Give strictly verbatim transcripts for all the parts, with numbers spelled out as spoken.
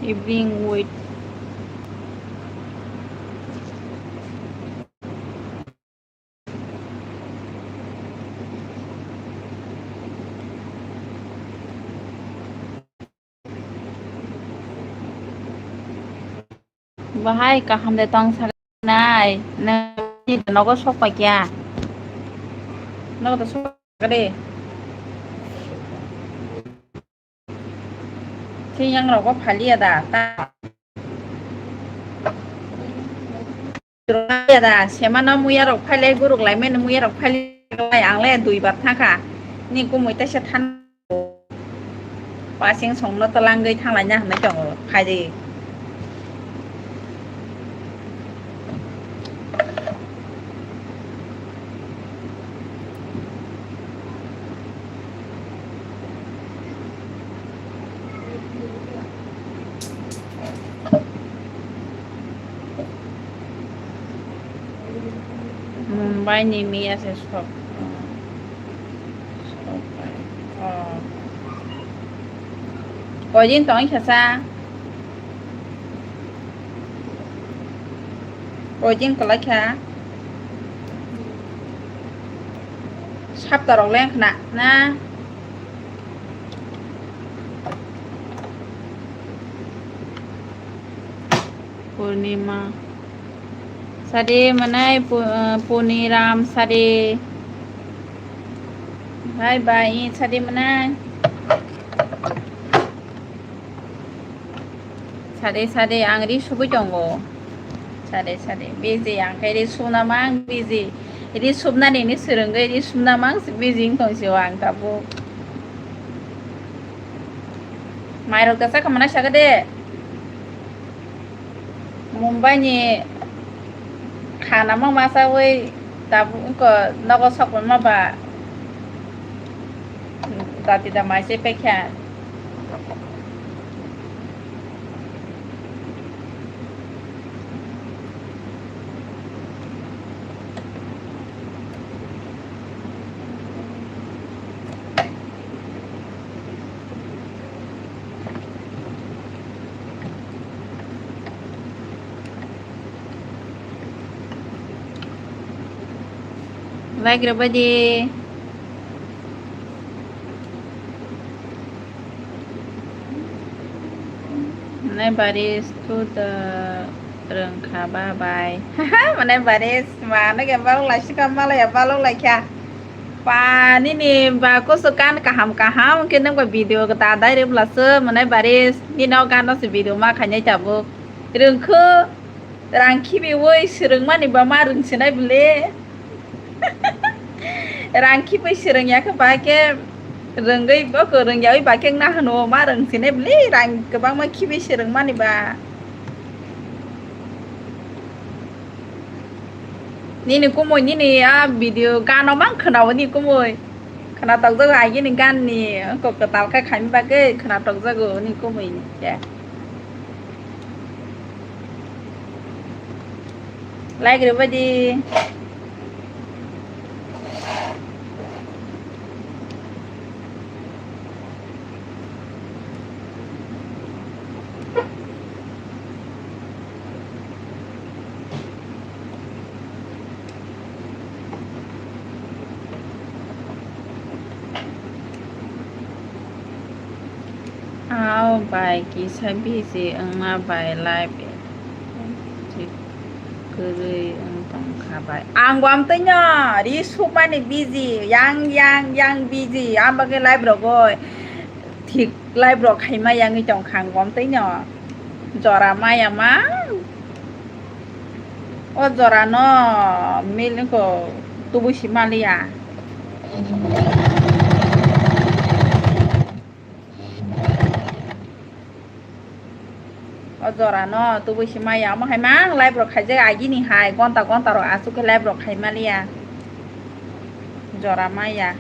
Evening with Bahai kaham de tong sagnai, nogo sok pai kya? Nogo to sok de. Siyang rogo phaliya da, ta. Phaliya da, semano muya rok phali, guruk lai mani muya rok phali, ang le dui bar thangkha. Ni kumui taisa than. Pasing songno twlangwi thanglaina hinwi tongo, phaidi. Mumbai ni miya se sok. Oh. Koi din tong kha sa? Koi din kwlai kha? Sapta rok leng khna na? Purnima. Sade manai pu-, uh, Puniram Sade. Bye bye, Sade manai. Sade, sade, ang ri subui tongo. Sade, sade, busy, ang khe ri suna mang busy. Ri subnani ni swrwngwi ri subna mang busy wng tong si o ang tabuk. Mairok da chakha manai sakha de. Mumbai ni khana ma masawi tabuk wngkha nogo sokma ba dati da mai se pekha. Like rwbaidi. Mane baris tu da rwngkha ba bai. Mane baris ma nake balok lai sika malaya balok lai kha. Pa nini ba kusu kan kaham kaham ke nang ba video ta dai re bla se mane baris nino gano se video ma khainai tabuk. Rwngkho. Rang khibiwi swrwngmani ba ma rwngsinai bwle. Rang khibiwi swrwngya khe ba khe rwngwi bo khe rwngyawi ba khe wngna hwno ma rwngsinai bwle rang kwbangma khibiwi swrwngmani ba. Nini kumui nini a video gano mang khwnao ni kumui. Khwnatok jago agini gan ni kok kwtal khe khaini bagwi khwnatok jago ni kumui ni khe. Like rwbaidi. Au. Bai kisa busy wngma bai live kwrwi wng tongkha bai. Ang bo amtwino ri sukmani busy, yang, yang, yang busy. Ang bagwi live rogwi thik live rok khaima yangwi tongkha ang bo amtwino. Jora maya ma. O jorano mil wngkha tubui si maliya. O jorano tubui si maya, omo hai mang live rok khaijak agini hai, gonta gonta rok aswk khe live rok khai maliya. Jora maya.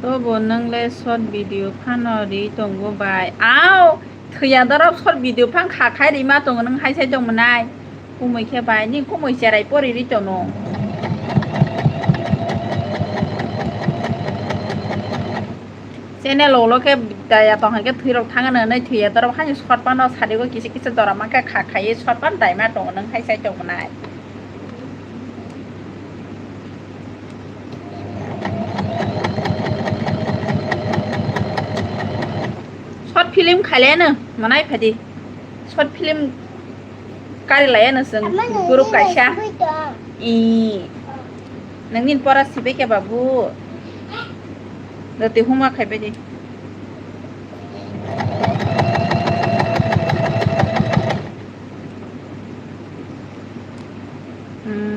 Tobo nwng le short video phano ri tongo bai. Au, thwiya dorop short video phang kha khai rima tongo nwng hai sai tong mwnai. Kumui khe bai, ni kumui cherai pori ri tono. Channel ulo khe daya tong hai khe thwi rok thang nw nai thwiya dorop hani short phano sari go kisa kisa jora ma khe kha khai short phan dai ma tongo nwng hai sai tong mwnai. Short film khaileno mwnai phadi. Short film kari laiano chwng group kaisa. I. Nangni pora sibai khe babu. Dati huma khaibai di.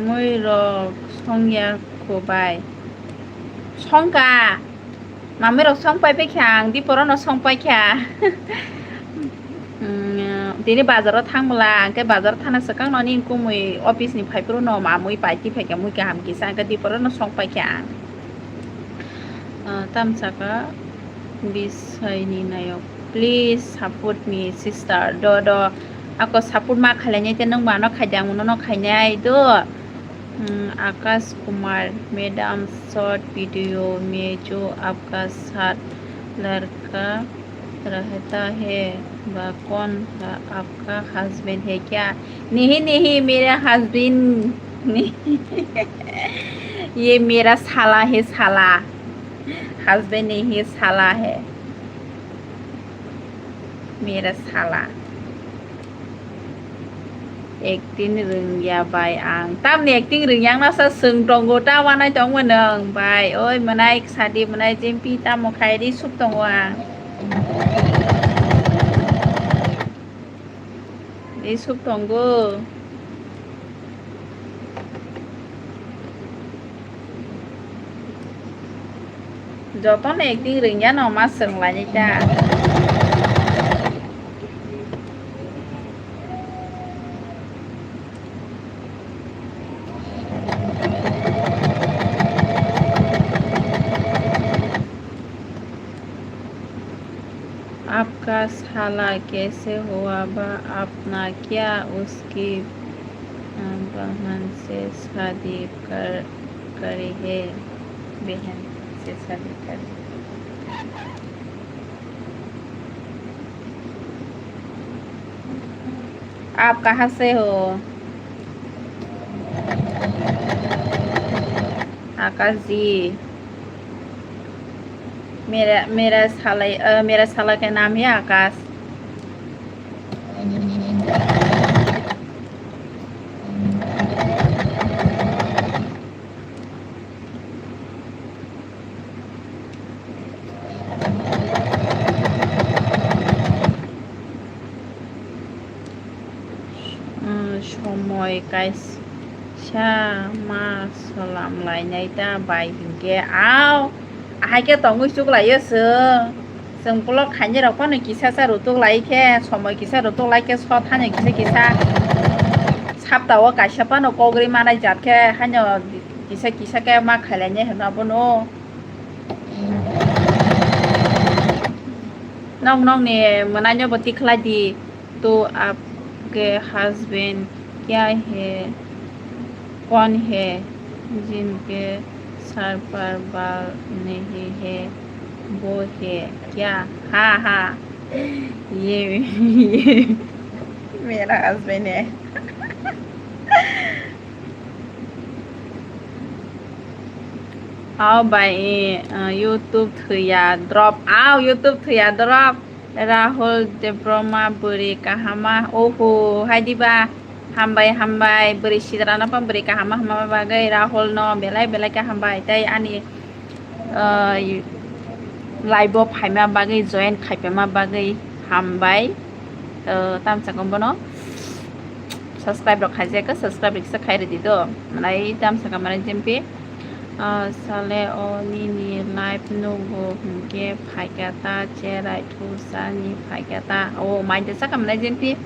Mui rok songya kho bai. Songka. Mamui rok song pai pai kha ang, diporo no song pai kha. Mm, tini bazaro thang bwla, ang khe bazar thana swkang noni kumui office ni phai phuru no mamui pai ti phai kha mui kaham kisa, ang khe diporo no song pai kha ang. Ah, tam saka bisai ni nayok, please support me sister, do do, ako support ma khailai nai te nwng mano khaidi ang nono khainai do. Hmm, Akash Kumar, madam, short video में जो आपका साथ लड़का रहता है, वह कौन है आपका हस्बैंड है क्या? नहीं, नहीं, मेरा हस्बैंड नहीं। ये मेरा साला है, साला। हस्बैंड नहीं है, साला है। मेरा साला। Acting rwngya bai ang. Tamni acting rwngya ang nasa swng tongo, ta wanai tongma nwng bai. Oi mwnai sadi mwnai jempi tamo khai ri suk tongo ang. Ri suk tongo. Jotono acting rwngya no ma swrwng lainai ta. आपका साला कैसे हुआ बा? अपना क्या उसकी, अ, बहन से शादी कर, करी है? बहन से शादी करी। आप कहाँ से हो? आकाश जी। मेरा, मेरा साला, अ, मेरा साला का नाम है आकाश। Umm, somoi kaisa ma salam lainai ta bai hinkhe, au, ahai khe tongwi chuklaio chwng. Chwng vlog khainai rok phano kisa sa rutuk lai khe, somoi kisa rutuk lai khe, sot haino kisa kisa sapta o kaisa phano kok ri manai jat khe haino kisa kisa khe ma khailainai hwno abono. Nok nokni mwnaino bo tikhlai di, "To aapke husband kya hai, kaun hai, jinke sar par bal nahi hai, wo hai kya?" Ha ha. Ye, ye. Mera asbene. Aw bai, eh, YouTube thwiya drop. Aw, YouTube thwiya drop. Rahul Debroma bwrwi kahama. Oho, hai diba? Hambai, hambai. Bwrwi sidrano pha bwrwi kahama hwnma bagwi Rahul no belai belai khe hambai. Tei ani, eh, live o phaima bagwi, join khaipaima bagwi hambai. Eh, tamsa khe bono subscribe rok khaijak khe, subscribe rok kisa khai rwdi do. Manai tamsa khe manai jempi. Ah, sale o nini live nugo hwnkhe phaikha ta, cherai thusa ni phaikha ta. O, mai de saka mwnai jempi.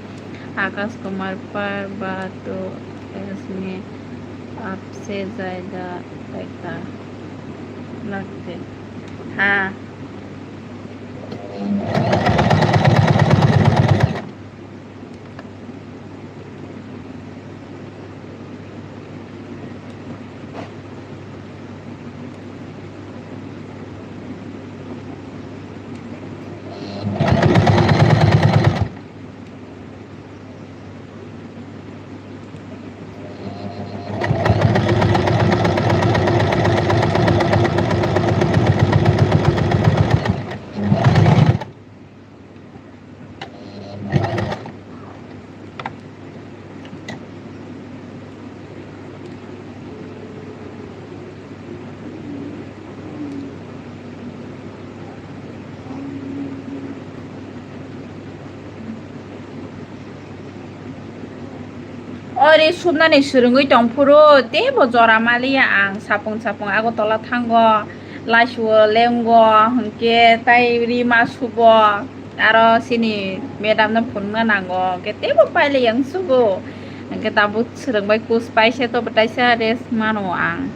Akash Kumar Parbato S me aapse zyada phaikha lagte. Ha. Ori subnani swrwngwi tongphuru teibo jora maliya ang, sapung sapung Agartala thango, laisuo lengo, hwnkhe tai rima subo, aro chini madam no phunukna nango, hwnkhe teibo pailiya wngsugo, hwnkhe tabuk swrwngbai kus paisa to bwtaisa rest mano ang.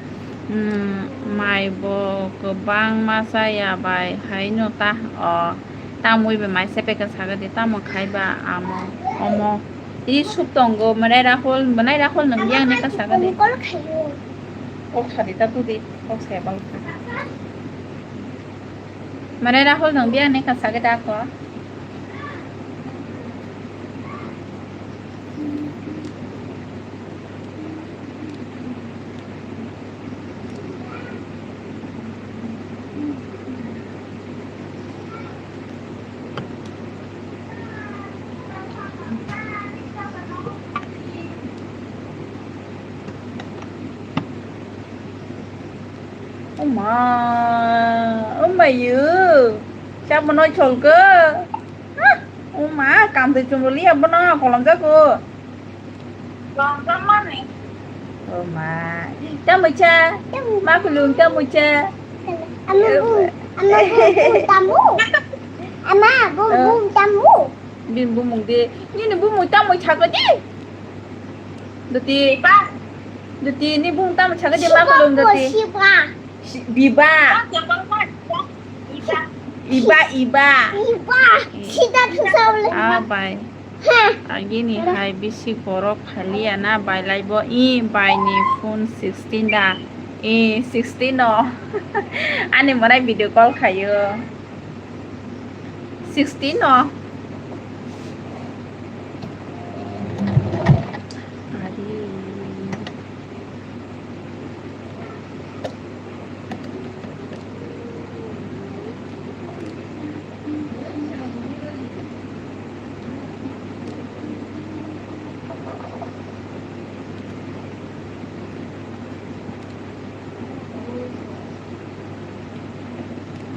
Hmm, mai bo kwbangma chaya bai haino ta o. Tamwi bai mai se pekha saga de, tamo khai ba amo, omo. Tini suk tongo, mwnai Rahul, mwnai Rahul nwng yang ne ka saga de. Call khayo. Kok sa di ta tu di, kok sa bang. Mwnai Rahul nwng yang ne ka saga de ako. Oma, oma yu, chamo noi cholgo. Hah, oma, kam tei chumruli abono kolom jago. Kolom jamani. Oma, tamo cha, ma kulung tamo cha. Ama bu, ama bu, bu tamu. Ama bu, bu tamu. Bini bumung de, nini bumung tamo chago de. Duti, duti ni bumung tamo chago de ma kulung duti. Siba. Si-, biba. Iba, iba. Iba. Sida thusau le. Ah, bai. Heh. Agini hai bisi borok phaliya na bai laibo. I bai ni phone sixteen da. I sixteen no. Ani mwnai video call khayo. Sixteen no. Ari.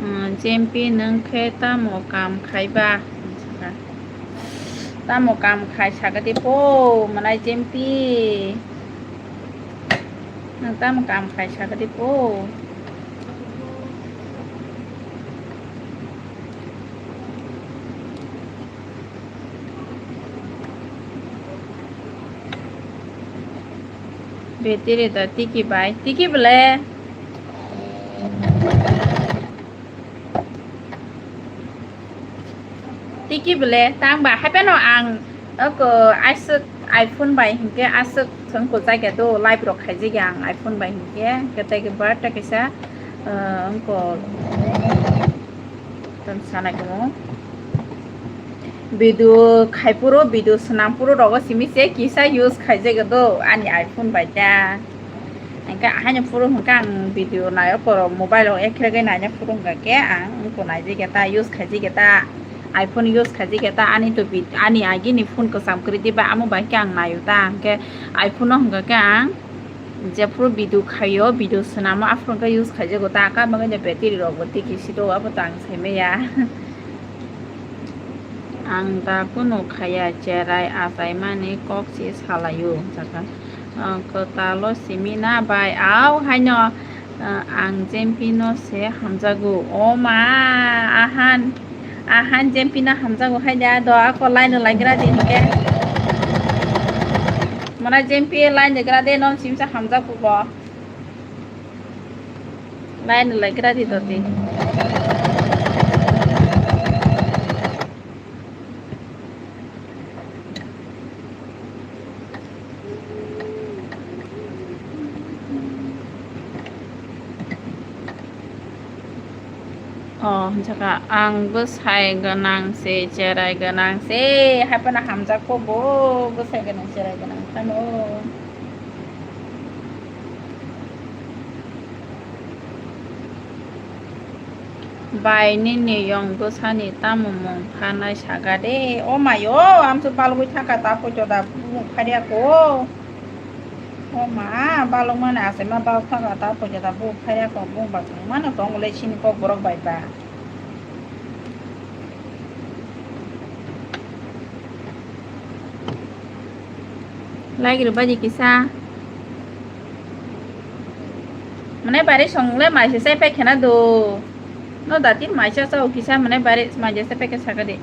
Hmm, Jempi, nwng khe tamo kam khai ba? Tamo kam khai saga di po, mwnai Jempi? Nwng tamo kam khai saga di po? Betiri da tiki bai, tiki bele. Tiki bele, tang ba, hape no ang, oko, aswk iPhone bai hinkhe aswk thwng ko jaga do, live rok khaijak ang iPhone bai hinkhe, kete ke bar ta kaisa, uh, oko. Tong sanai tongo. Video khai phuru, video swnam phuru rogo simi se kisa use khaijak do ani iPhone bai ta. Hingke ahaino phuru hingke ang video nayo koro mobile o ekhe khe naina phuru hingka khe ang wngkha naijak ta, use khaijak ta, iPhone use khaijak ta, ani to vid-, ani agini phone kwcham kwrwi diba amo bai khe ang nayo ta, hingke iPhone no hingka khe ang jephuru video khaio, video swnamo aphuru hingke use khaijago ta, kama khe battery rok bo twi khe si do abo to ang sai maya. Ang da kunu khaya, cherai achaimani kok se salaio, hwnjak kha. Ah, kwtalo simi na bai, au haino, ah, ang Jempi no se hamjago. O ma, ahan, ahan Jempi no hamjago hai da, do ako line no laigra di hingke. Mana Jempi line laigra de, non simsa hamjago bo. Line laigra di doti. Oh, hwnjak kha, ang bwsai gwnang se, cherai gwnang se, hai phano hamjak kho bo, bwsai gwnang, cherai gwnang phano. Bai, nini yong bwsani tamo mung phanai saga de? O mai o, amso balgwi thangkha ta poito da bumung phariya ko. O ma, balok mani achaima balok thangkha ta poito da bumung phariya ko, bumung ba chwngmano tongo le chini kok borok bai ba. Like rwbaidi kisa. Mane bare songle maise sai pai khena do. No dati maise sao kisa mane bare maise sai pai khe saka de.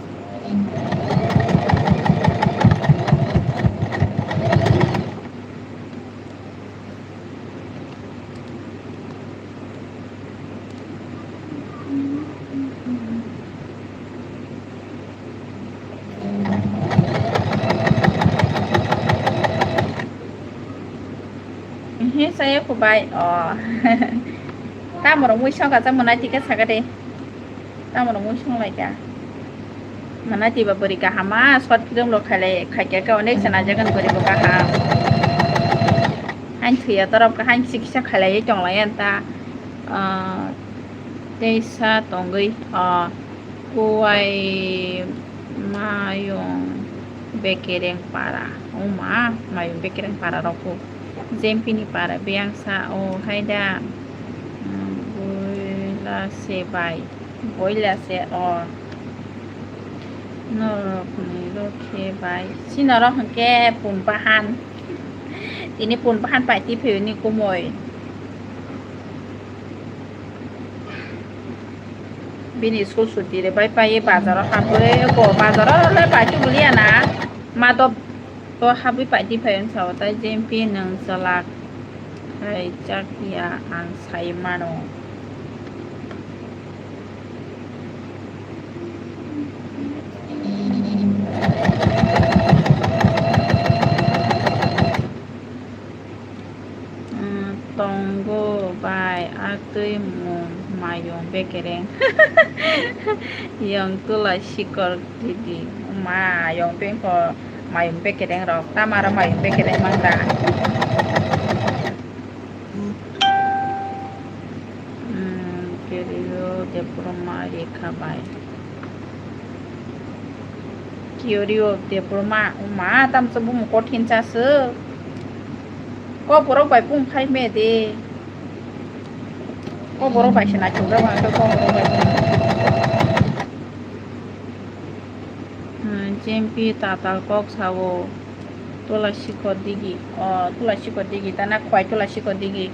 He saya kubai. Oh. Tamo rok mui song kacha mwnai tike saka de. Tamo rok mui song lai ka. Mana tiba bwrwi kaham ma short film rok khailai khaikhe khe onek se najagan bwrwi bo kaham. Hain thwiya torop khe hain kisa kisa khailaiwi tonglai anta. Ah, teisa tongwi, ah, kuwai mayung bekereng para. Oma mayung bekereng para rok bo. Jempini para biyang sa o haida, um, buila se bai. Boila se o. Norokni rokhe bai. Si norok hwnkhe pun bahan. Tini pun bahan paiti phiyoni kumui. Bini school suti re bai pai bazaro habwi ko bazaro le paiti buliya na. Ma to to habwi paiti phayon sao tai jempi nang chalak. Hai chak ya ang sai mano. Tongo bai atwi mung mayung bekereng. Yong tula sikor didi. Ma yong bengko mayung bekereng rok. Tamaro mayung bekereng mangda. Hmm, Kerio Debbarma Rekha bai. Kerio Debbarma, ma tamsa bumung kothin chaswk. Ko borok bai bung phai me de. Ko borok bai se naithok jak, ko borok bai. Hmm, Jempi tatal kok sao. Tula sikor digi. O, tula sikor digi. Tana khwai tula sikor digi.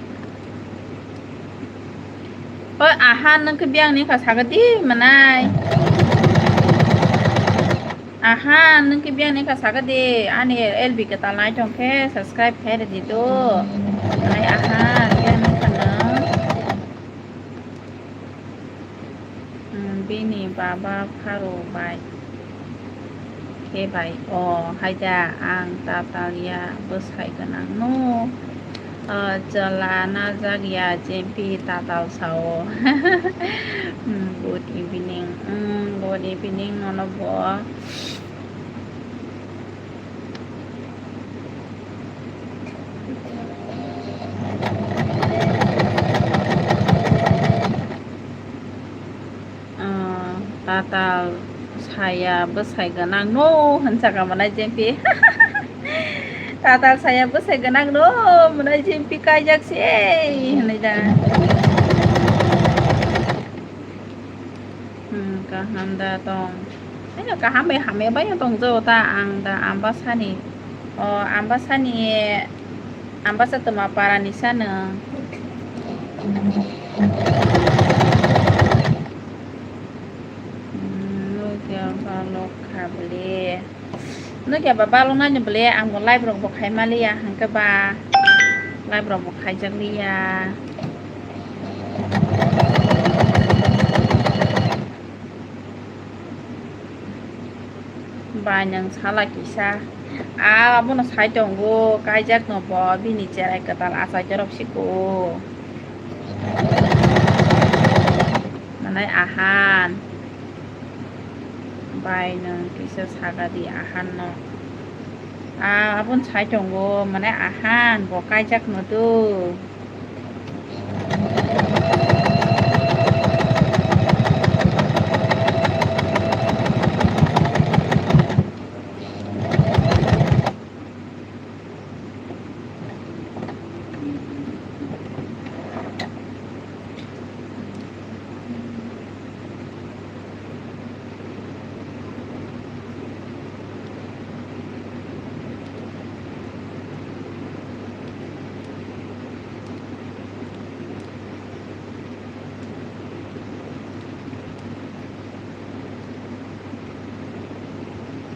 O, aha, nung khe biyang ni kha saga di, manai. Aha, nung khe biyang ni kha saga di. Ani L B kwtal nai tong khe subscribe khe rwdi do. Manai aha, biyang ni kha nung. Hmm, bini baba pharo bai khe bai, o haida ang tatal ya bwsai gwnang no, o chwla najak ya jempi tatal sao. Hmm, good evening, hmm, good evening nono bo. Ah, tatal saya bwsai gwnang no, hwn saka mwnai jempi. Tatal saya bwsai gwnang no, mwnai jempi kaijak se, hwnwi da. Hmm, kaham da tong. Ano kaham bai hamya bai tong jo ta ang da Ambasani. O Ambasani, Ambasa tuma parani sano. Hmm, nukya balok kha bwle. Nukya ba balok nani bwle ang bo live rok bo khai maliya hwnkhe ba live rok bo khaijak liya. Bai nwng sala kisa. A, abono sai tongo, kaijak no bo, bini cherai kwtal achai dorop siko. Manai ahan. Bai nwng kisa sagadi ahan no. A, abon sai tongo, manai ahan, bo kaijak no do.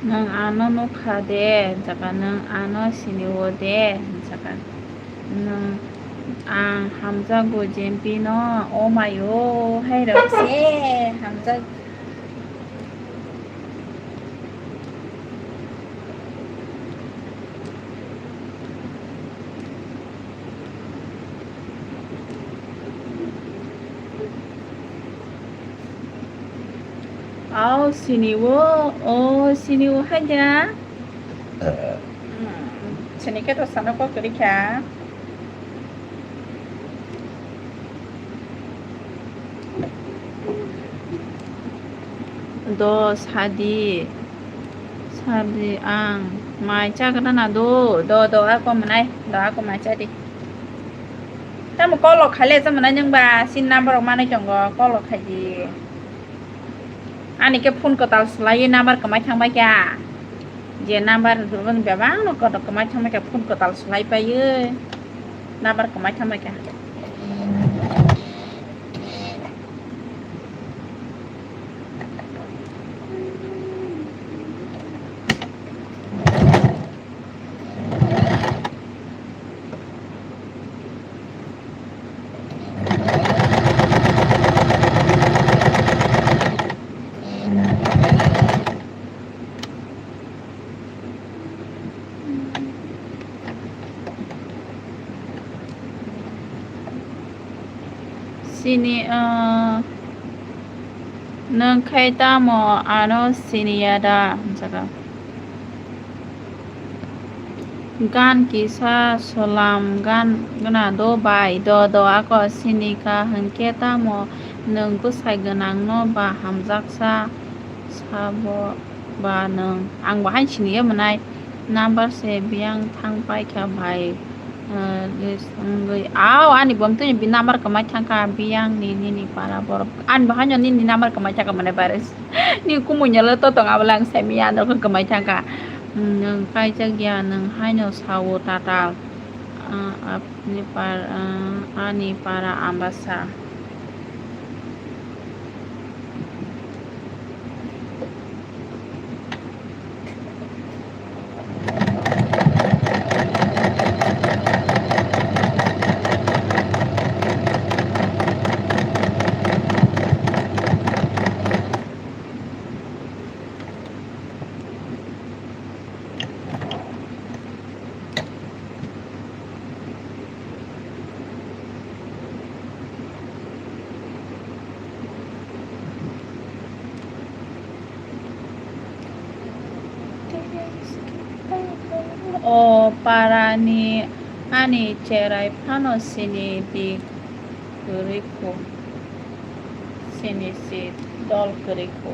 Nwng ano nukha de, hwnjaka nwng ano sini o de, hwnjaka nwng ang hamjago jempi no, o mayo, hai rok se hamjak. Au, sini o, o, sini o, hai da. Hmm, sini khe to sana kok rikha. Do sadi, sadi ang mai chagana na do, do, do ako manai, do ako mai chadi. Tamo call rok khaile tamo nai nwng ba sin number rok manwi tongo, call rok khaidi. Ani khe phone kwtal swlaiwi number kwmai thangbai kha. Je number bebak no kotor kwmai thangbai kha, phone kwtal swlai paiwi number kwmai thangbai kha. Sini, ah, nwng khai tamo ano siniya da? Hwnjaka. Gan kisa solam gan gana do bai, do do ako sinika hwnkhe tamo nwng bwsai gwnangno ba hamjaksa sabo ba nwng? Ang bo haino siniya mwnai number se biyang thang paikha bai, eh, list wngwi. Au ani bo twi number kwmai thangkha biyang ni nini para borok. Ani bo haino nini number kwmai thangkha mwnai virus. Ni kumui nyalo to tong abole ang saimanya norok kwmai thangkha. Nwng kaijak ya, nwng haino sao tatal. Ah, apni par-, ah, ani para Ambasa. O parani Ani cherai phano sini di kwrwi kho, sini si dol kwrwi kho.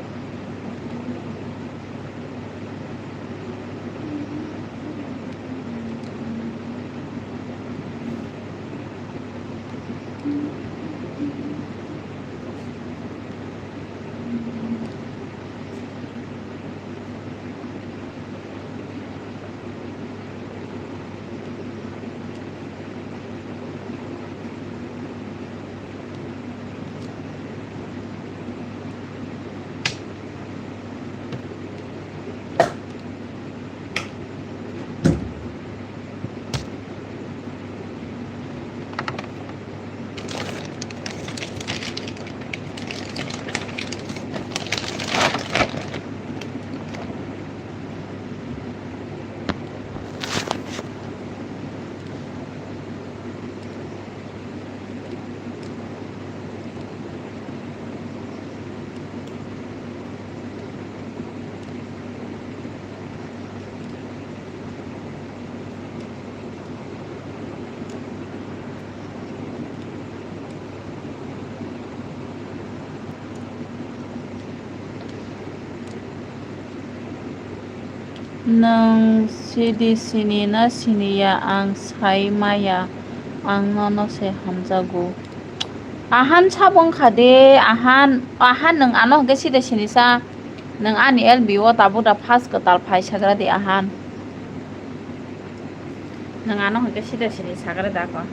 Nwng sidi sini na sini ya, ang sai maya, ang nono se hamjago. Ahan sabo wngkha de, ahan, ahan nwng ano hwnkhe sida sini sa. Nwng ani L B o tabuk da first kwtal phai sagra di ahan. Nwng ano hwnkhe sida sini sagra da kho.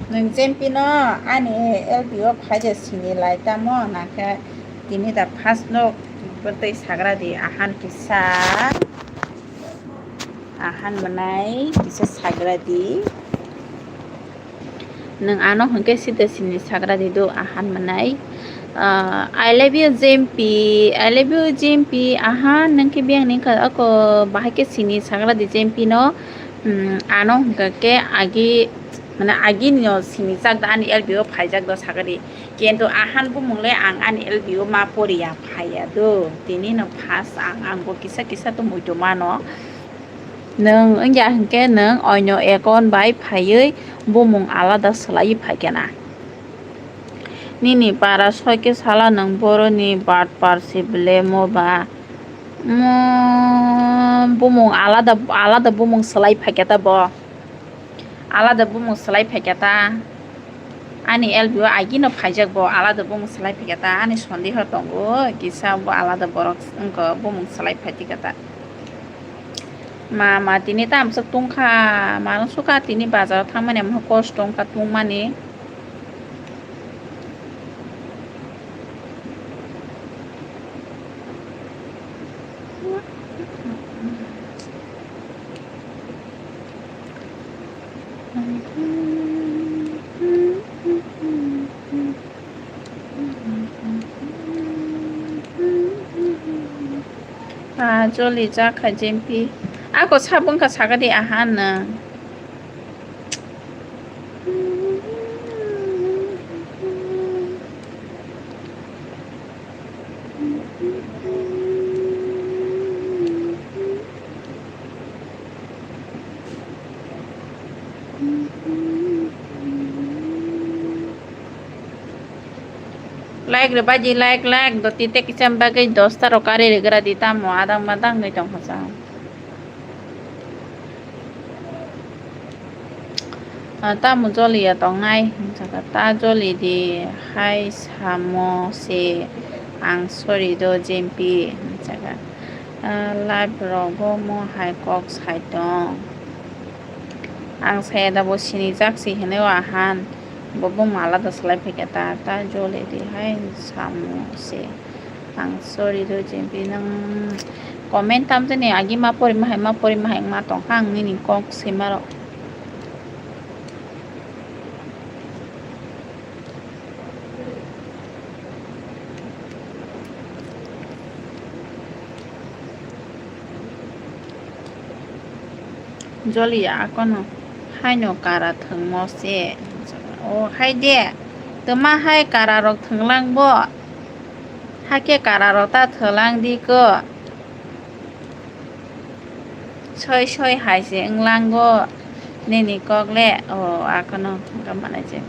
Nwng Jempi no ani L B o phai de sini lai tamo, nakhe tini da first no tei sagra di ahan kisa. Ahan mwnai kisa sagra di. Nwng ano hwnkhe sida sini sagra di do ahan mwnai. Ah, I love you, Jempi. I love you, Jempi. Ahan, nwng khe biyang ni kha ako bahai khe sini sagra di Jempi no. Hmm, ano hwnkhe agi, mane agi ni no sini jak da ani L B o phai jak do sagra di. Kintu ahan bumung le ang ani L B o ma poriya phaiya do. Tini no first ang, ang bo kisa kisa to muitu mano. Nwng wngya hwnkhe nwng oino account bai phaiwi bumung alada swlaiwi phaikha na. Nini para soi khe sala nwng boroni birth parsi blemo ba? Mo bumung alada, alada bumung swlai phaikha ta bo. Alada bumung swlai phaikha ta. Ani L B o agino phaijak bo, alada bumung swlai phaikha ta. Ani sondeho tongo, kisa bo alada borok wngkha, bumung swlai phaikha ta. Ma, ma, tini tamsok tungkha, mano suka tini bazaro thangmani, amo kosto wngkha tungmani. Ah, joli jak kha Jempi. Ako sabung kha sagadi ahan na. Like rwbaidi, like, like, doti tei kisa bagwi dosta rok kari rwgra di, tamo adang madang wngwi tongkha sa. Ah, tamo joliya tongnai, hwnjaka ta joli di, hai samo se, ang sorry do, Jempi, hwnjaka. Ah, live rogo mo hai kok sai tong. Ang saya da bo sinijak si hinwi o ahan, bo bumung alada swlai phaikha ta, ta joli di hai samo se. Ang sorry do Jempi, nwng comment tamjani agi ma porima hai, ma porima hai wngma tongkha ang nini kok sima rok. Joliya akono haino kara thwngmo se. O hai de, twma hai kara rok thwnglang bo. Hakhe kara rok ta thwlang di ko. Soi soi hai se wnglango nini kok le. O, akono wngkha manai je.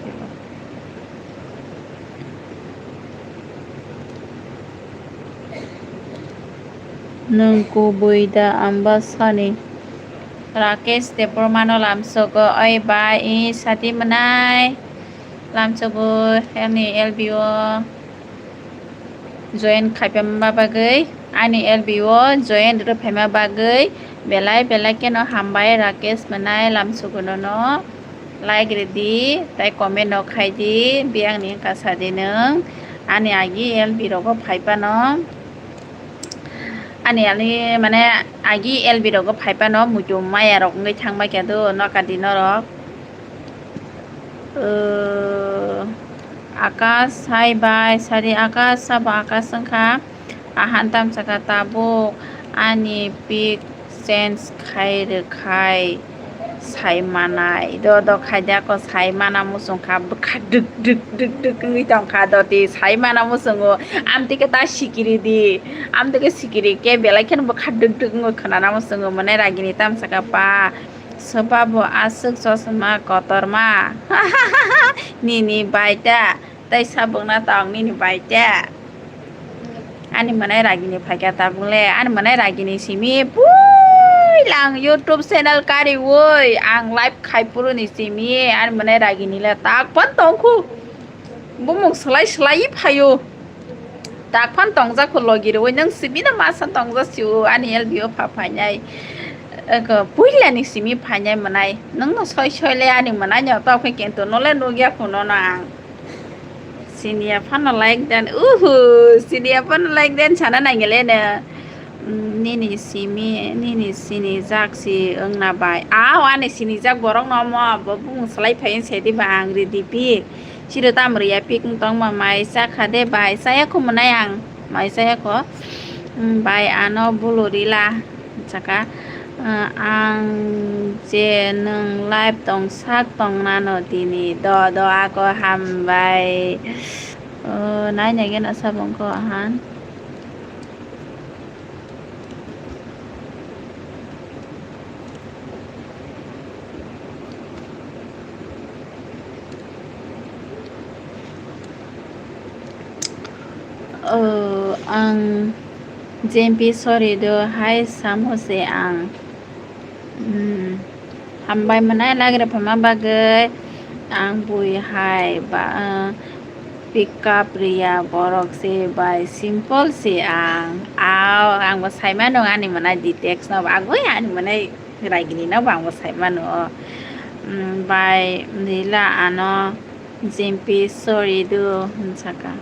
Nwng kubui da amba sani. Rakesh Debbarma no lamsogo, oi bai, i sati mwnai lamsogo ani L B o join khaiphaima bagwi, ani L B o join rwphaima bagwi belai belai kheno hambai Rakesh mwnai lamsogo nono. Like rwdi, tei comment no khaidi, biyang ni wngkha sadi nwng. Ani agi L B rogo phaiphano, ani ali mane agi L B rogo phaiphano muitu maya rok wngwi thangbai khe do noka di norok. Uh, Akash, hai bai, sadi Akash, sabo Akash wngkha. Ahan tamsaka tabuk ani pic change khai rwkhai sai manai. Do, do, khaidi ako sai mana muchung kha, bwkha duk, duk, duk, duk wngwi tong kha, do, ti sai mana muchungo. Amtwi khe ta sikiri di, amtwi khe sikiri khe belai kheno bwkha duk, duk wngwi khwnana muchungo, mwnai ragini tamsaka pa. Soba bo aswk chosma kotorma. Nini bai ta. Tei sabukna tong nini bai te. Ani mwnai ragini phaikha tabuk le, ani mwnai ragini simi puila ang YouTube channel kariui ang live khai phuru ni simi ani mwnai ragini le tak phan tongkhu. Bumung slai slai phaio. Tak phan tongjak kho logi rwi nwng simi no masa tongjak sio ani L B o pha phainai. Eko puila ni simi phainai mwnai. Nwng no soi soi le ani mwnai no tok khe kintu no le nugya kho no no ang. Siniya phano like den, uhu, siniya phano like den sana nangile ne. Mm, nini simi, nini sini jak si wngna bai. Aw, ani sini jak borok no mo, bo bumung salai phai se di ba ang ridi pik. Chiro tam riya pik tong ma mai cha kha de bai, chaya kho mwnai ang, mai chaya kho. Mm, bai ano bulu rila. Saka, ah, ang je nwng live tong sak tong nano tini do do ako hambai. Oh, nai nai gena sabong ko ahan. Oh, ang J M P sorry do hai samo se ang. Hmm. Hambai mwnai lagre phama bagwi ang bui hai ba, uh, pick up riya borok se bai simple se ang. Aw, ang bo saimano ani mwnai details no bagwi ani mwnai ragini no bo ang bo saimano. Hmm, bai rila ano. Jempi sorry do, hwn saka.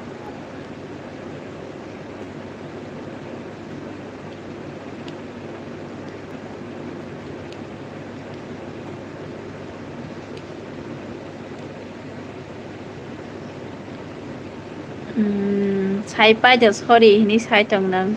Hmm, sai pai de sorry hwnwi sai tong nang.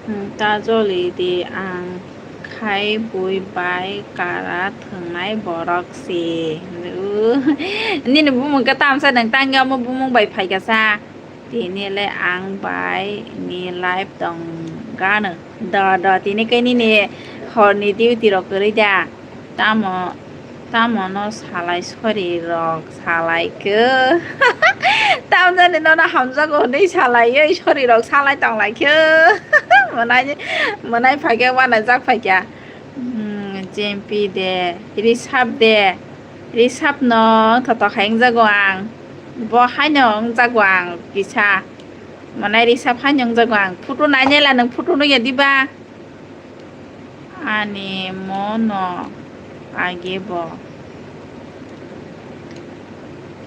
Hmm, ta joli di ang khai bui bai kara thwngnai borok si. Nini bumung khe tamsa nang tangya omo bumung bai phaikha sa. Tini le ang bai ni life tong gano. Do, do, tini khe nini horni duty rok kwrwi da. Tamo, tamo no salai sori rok salai khe. Tamjani nono hamjago hwnwi salai oi sori rok salai tong lai khe. Mwnai, mwnai phaikhe wanajak phaikha. Hmm, Jempi de, Risap de. Risap no wngthotok hai wngjago ang. Bo haino wngjago ang kisa. Mwnai Risap haino wngjago ang. Photo nainai la nwng photo nukya diba? Ani mono age bo.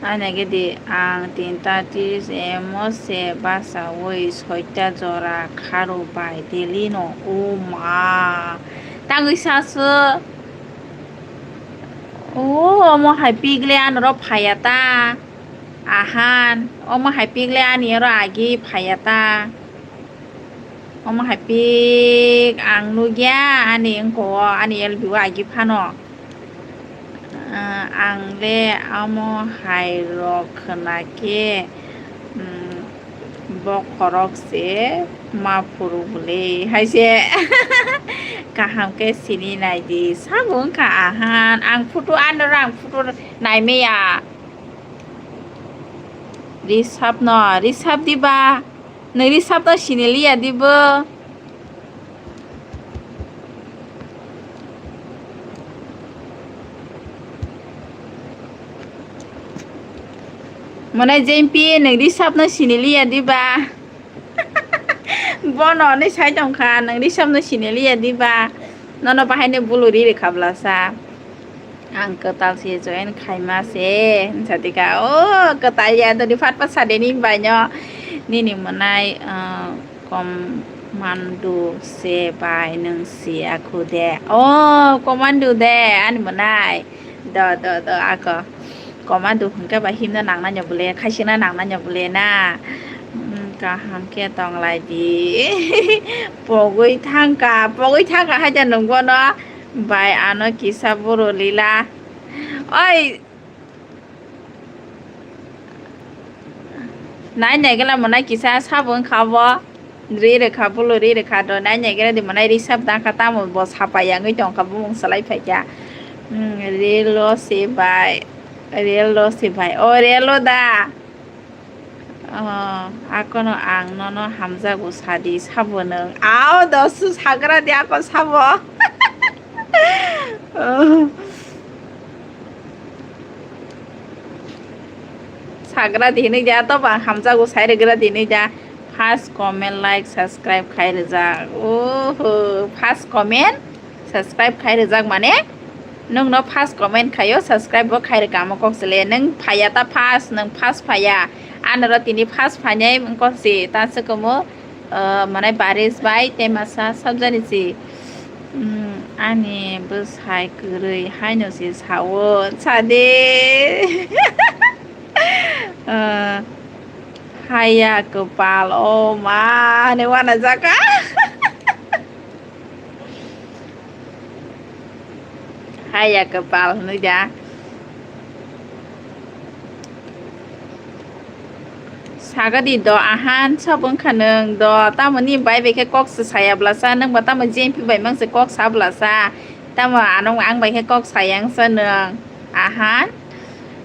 Ani age di ang tinta tis emo se basawi soita jora kharo bai delino. O ma. Tangwi sasu. O, omo hai pigle anoro phaya ta. Ahan, omo hai pigle ani oro agi phaya ta. Omo hai pik ang nukya ani wngko o, ani L B o agi phano. Ah, ang le amo hai rok khwna khe, mm, bokhorok se ma phuru bwle hai se. Kaham khe sini nai di, sabo wngkha ahan. Ang photo ano rang photo nai maya. Risap no, risap diba? Nwi risap no sini liya dibo? Mane Jempi, nwng risap no sini liya diba? Bono ni sai tongkha, nwng risap no sini liya diba? Nono bahai ni bulu ri rikha blasa. Ang kwtal se join khaima se, hinsa tika. O, kwtal ya, dodi phat phat sadeni bai no. Nini mwnai, ah, Commando se bai nwng si akhu de. O, Commando de, ani mwnai. Do, do, do, ako. Commando hwnkhe ba himna nangna nyo bwle, khaisina nangna nyo bwle na. Hmm, kaham khe tong lai di. Pogwi thangka, pogwi thangka haida nwng bono. Bai ano kisa boro lila. Oi. Nai nai gela mwnai kisa sabo wngkha bo. Ri rwkha bolo ri rwkha do nai nai gela di mwnai risap dangkha tamo bo sapa yangwi tongkha bumung swlai phaikha. Hmm, relo se bai. Relo se bai. O relo da. Oh, akono ang nono hamjago sadi sabo nwng. Ao dosu sagra di ako sabo. Oh. Sagra di hinwi da to bang hamjago sai rwgra di hinwi da. First comment, like, subscribe khai rwjak. Oho, first comment, subscribe khai rwjak mane nwng no first comment khaio, subscribe bo khai rwkha amo kok chwle. Nwng phaiya ta first, nwng first phaiya. Ano ro tini first phainai wng kok se ta swkamo, ah, mane baris bai tei masa sabjani se. Hmm, ani bwsai kwrwi haino se sao, sade. Ah, haya kwpal, o ma, hwnwi uanajak kha. Haya kwpal hwnwi da. Sagadi do ahan, sabo wngkha nwng do, tamo ni bai bai khe kok se saya blasa, nwng bo tamo J M P bai mang se kok sa blasa, tamo ano ang bai khe kok saya wngsa nwng ahan.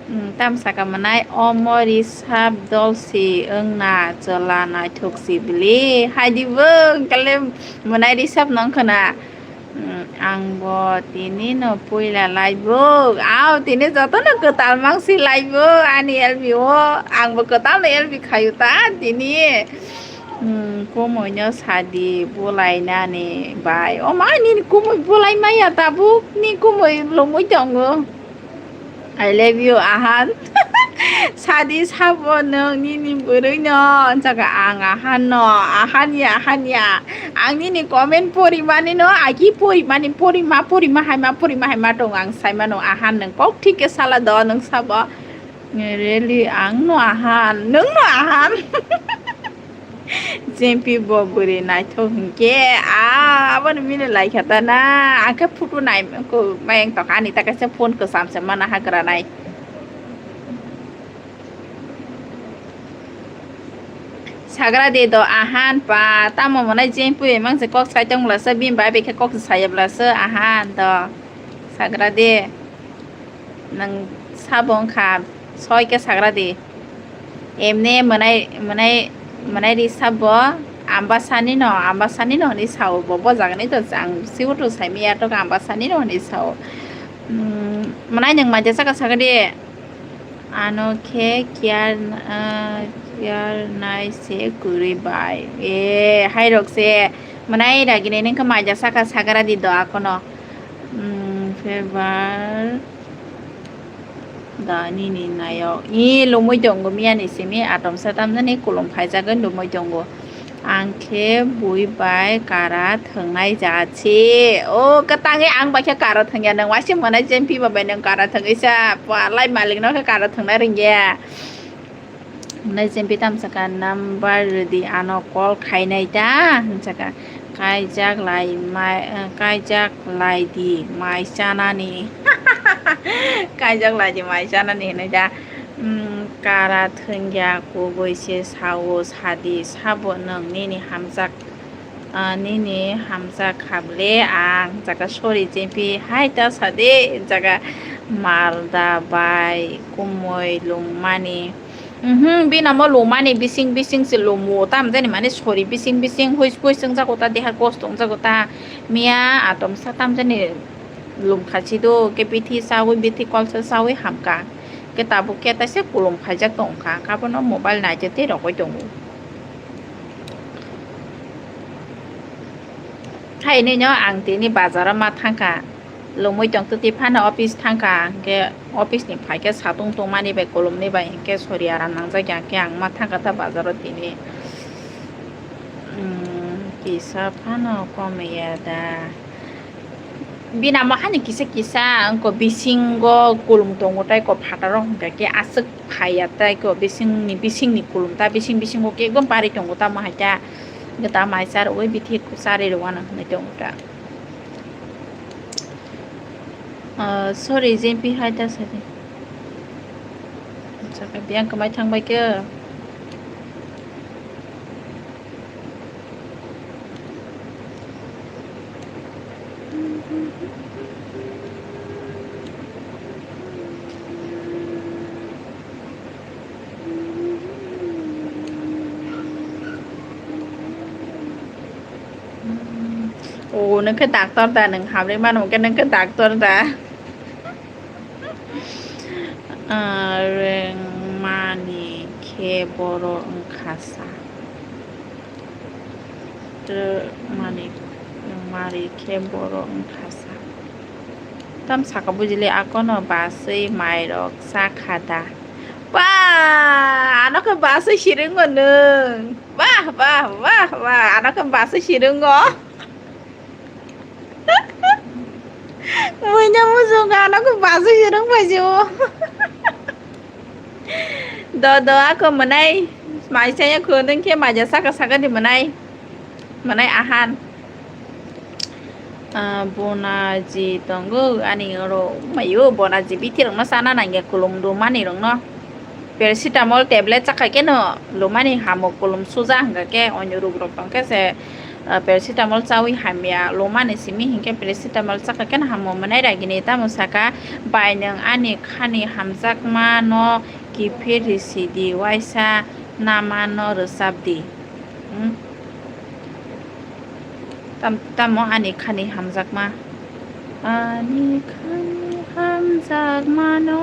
Hmm, tam saka mwnai omo risap dol si wngna chwla naithok si bili. Hai di bo, hwnkhe le mwnai risap no wngkha na. Hmm, ang bo tini no puila live o. Ao tini joto no kwtal mang si live o ani L B o. Ang bo kwtal no L B khayu ta tini. Hmm, kumui no sadi bulai nani bai. O ma nini kumui bulai maya tabuk ni kumui lumui tongo. I love you, Ahan. Sadi sabo nwng nini bwrwi no, wngkha ang Ahan no, Ahan ya, Ahan ya. Ang nini comment pori mani no, agi pori mani, pori ma, pori ma hai ma, pori ma hai ma tongo ang sai mano, Ahan nwng kok thik khe sala do nwng sabo. Really, ang no Ahan, nwng no Ahan. Jempi bo bwrwi naithok hinkhe, ah, abono mili laikha ta na, ang khe photo nai ko mayang tokha ani ta kaisa phone kwcham se mana hagra nai. Sagra de do Ahan pa, tamo mwnai Jempi mang se kok sai tong bwlasa, bini bai bai khe kok se saya bwlasa Ahan do. Sagra de. Nwng sabo wngkha soi khe sagra di. Emne mwnai, mwnai, mwnai ri sabo Ambasani no, Ambasani no hwnwi sao bo, bo jagani to ang sibo to saimaya to Ambasani no hwnwi sao. Mm, mwnai nwng maija saka sagra di. Ano khe kiar, ah, kiar nai se kwrwi bai. E, hai rok se mwnai ragini nwng khe maija saka sagra di do akono. Mm, febar da nini nayo. I lumui tongo miyani simi atom satam jani kulum phaijagwi lumui tongo. Ang khe bui bai kara thwngnai jachi. O kwtangwi ang bai khe kara thwngya, nwng waisi mwnai Jempi ba bai nwng kara thwngwi sa. Palai malik no khe kara thwngna ringya. Hwnwi Jempi tamsaka number rwdi ano call khainai ta hwnsaka. Kaijak lai mai, eh, kaijak lai di mai chanani. Kaijak lai di mai chanani hinwi da. Hmm, kara thwngya kubui se sao sadi sabo nwng nini hamjak. Ah, nini hamjak kha ble ang jaga sorry jempi hai ta sade jaga malda bai kumui lungmani. Mhm, bini amo lungmani bising bising se lumo tam jani mane sorry bising bising huis huis wngjago ta deha kosto wngjago ta miya atom sa tam jani lum khachi do ke bithi sawi bithi kolsa sawi hamka ke tabuk ke taise kulum khaijak tongkha abono mobile naitwi twi rogwi tongo. Haini no ang tini bazaro ma thangkha, lomwi tong twtwi phano office thangkha, hwnkhe office ni phaikhe satung tongmani bai kolomni bai hwnkhe sori aram nangjak ya, hwnkhe ang ma thangkha ta bazaro tini. Umm, kisa phano komiya da. Bini amo hani kisa kisa wngkha bisingo kulum tongo tei kok phataro hwnkha khe aswk phaiya tei kok bisingni bisingni kulum ta bising bisingo khe ekdom bari tongo tamo hai ta. Hwnkhe ta mai charwui bithi charwi rwano hinwi tongo ta. Ah, sorry, jempi hai ta sadi. Saka biyang kwmai thangbai khe. O, nokhe doctor da, nwng hamri mano hwnkhe nokhe doctor da. Ah, rwngmani khe borok wngkha sa. Rwngmani, rwngmani khe borok wngkha sa. Tam saka bujili akono baswi mairok chakha da. Ba, ano khe baswi siringo nwng. Bah, bah, bah, bah, ano khe baswi siringo. Muina muchungo ano khe baswi siring paisio. Do, do, ako mwnai. Mai saya khunung khe maja saka saka di mwnai. Mwnai ahan. Ah, bonaji tongo ani oro mayo bonaji bithi rokno sana nangya kulum do mani rokno. Paracetamol tablet chakha khe no lumani hamo kulum suja hwnkha khe onyo ruk rok tong khe se, ah, paracetamol chawi hamya lumani simi hinkhe paracetamol chakha khe no hamo mwnai ragini tamo saka bai nwng ani khani hamjakma no kiphil risi di waisa nama no rwchap di. Hmm? Tam-, tamo ani khani hamjakma. Ani khani hamjakmano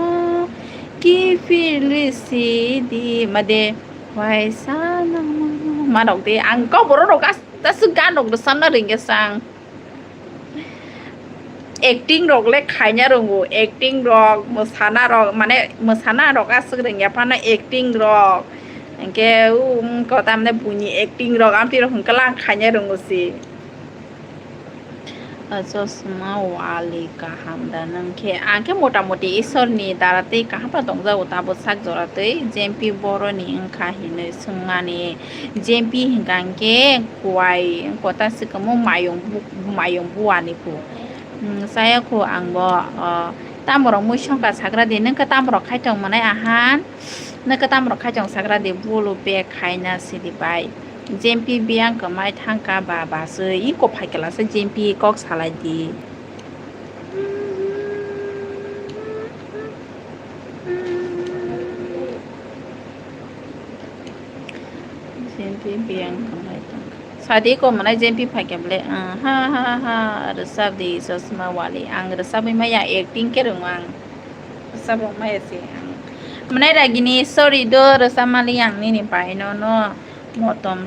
kiphil risi di made waisa nangmano. Manok de ang kok borok rok as-, aswk gan rok rwchapna ringya sang. Acting rok le khaina rongo, acting rok, mwsana rok, mane mwsana rok aswk rwngya phano acting rok. Hinkhe, um, ko tamne buini acting rok, amtwi rok hinkhe lang khaina rongo si. Ah, chosma wali kaham da nwng khe? Ang khe mota moti Isorni dara tei kaham phano tongjago, tabo sak jora tei jempi boroni wngkha hinwi swngmani. Jempi hinkha hinkhe kuai, kota swkamo mayung bu-, mayung buani phu. Hmm, chaya khu ang bo, ah, tamborok mui songkha sagra di, nwng khe tamborok khaitong mwnai ahan, nwng khe tamborok khaitong sagra di, bulu bag khaina sidi bai. Jempi biyang kwmai thangkha ba baswi, iko phaikhlasa jempi kok salai di. Jempi biyang kwmai thangkha. Sadi ko mwnai jempi phaikha bole, ah, ha, ha, ha, rwchap di chosma wali. Ang rwchapwi maya acting khe rwngo ang. Rwchap rok maya se ang. Mwnai ragini sorry do rwchap mali ang nini bai no no motom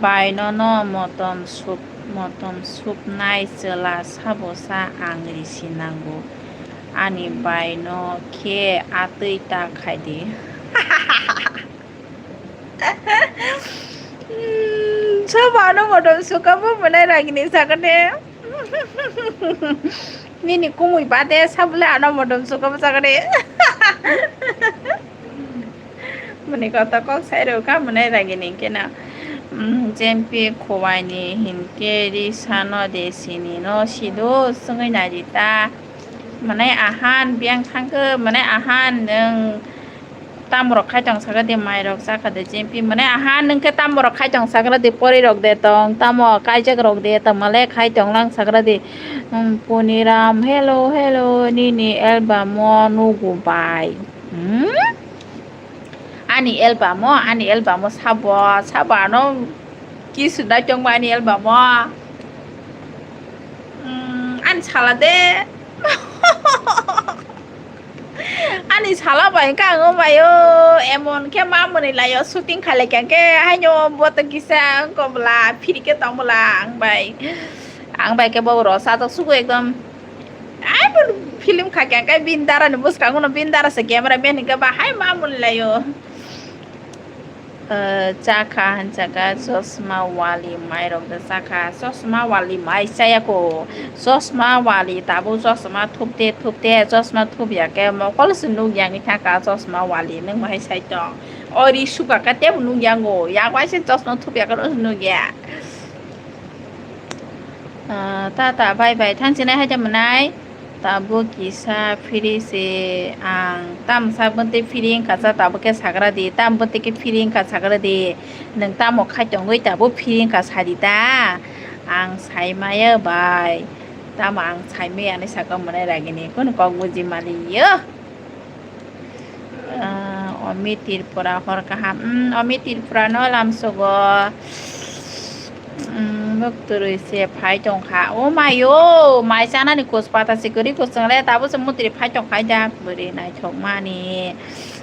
bai no no motom sup, motom supnai chwla sabo sa ang risi nango. Ani bai no khe atwi ta khai di. Hmm, sobo ano motom sukabo mwnai ragini sakane. Nini kumui bade sabule ano motom sukabo sakane. Mani kota kok sai rw kha mwnai ragini kena. Hmm, jempi khuwaini hinkhe ri sano de sini no sido swngwi nai di ta. Mane ahan biyang thangkhe, mane ahan nwng tamborok khai tong sakha de, mairok chakha de, jempi mane ahan nwng khe tamborok khai tong sakha de, porirok de tong, tamo kaijakrok de tongmale khai tong lang sakha de. Hmm, Poniram, hello, hello, nini album o nugu bai. Hmm? Ani album o, ani album o sabo, sabo ano kisu naitokma ani album o. Hmm, ani sala de. Ani sala bai kha ang o bai o, emon khe ma mwnwi lai o, shooting khalai kha khe haino boto kisa wngkha bwla, phiri khe tong bwla ang bai. Ang bai khe bo rw sajak sugo ekdom. Ai bo film kha khe ang khe bini dara ni bwskango no bini dara se camera man hinkhe ba hai ma mwnwi lai o. Eh, chakha hinchakha chosma wali mairok de chakha, chosma wali mai chayako, chosma wali tabuk chosma thupte thupte, chosma thupya khe mokol se nukya wngwi thangkha chosma wali nwng bahai saitong. Ori suka khe tebo nukya ngo, yak bai se chosma thupya khe nukya. Ah, tata, bye bye. Thansinai hai de mwnai. Tabuk kisa phiri se ang tamsa bwntwi phiri wngkha cha, tabuk khe sagra di, tam bwntwi khe phiri wngkha sagra di. Nwng tamo khai tongwi tabuk phiri wngkha sadi ta. Ang sai maya bai. Tamo ang sai maya hinwi sakha mwnai ragini. Kunu kok buji mali yo. Ah, Omi Tripura hor kaham. Hmm, Omi Tripura no lamsogo. Hmm, bok turui se phai tongkha. O mayo, mai chanani kos pata se kwrwi kwchwng le, tabuk se mutri phai tongkha da. Bwrwi naithok mani.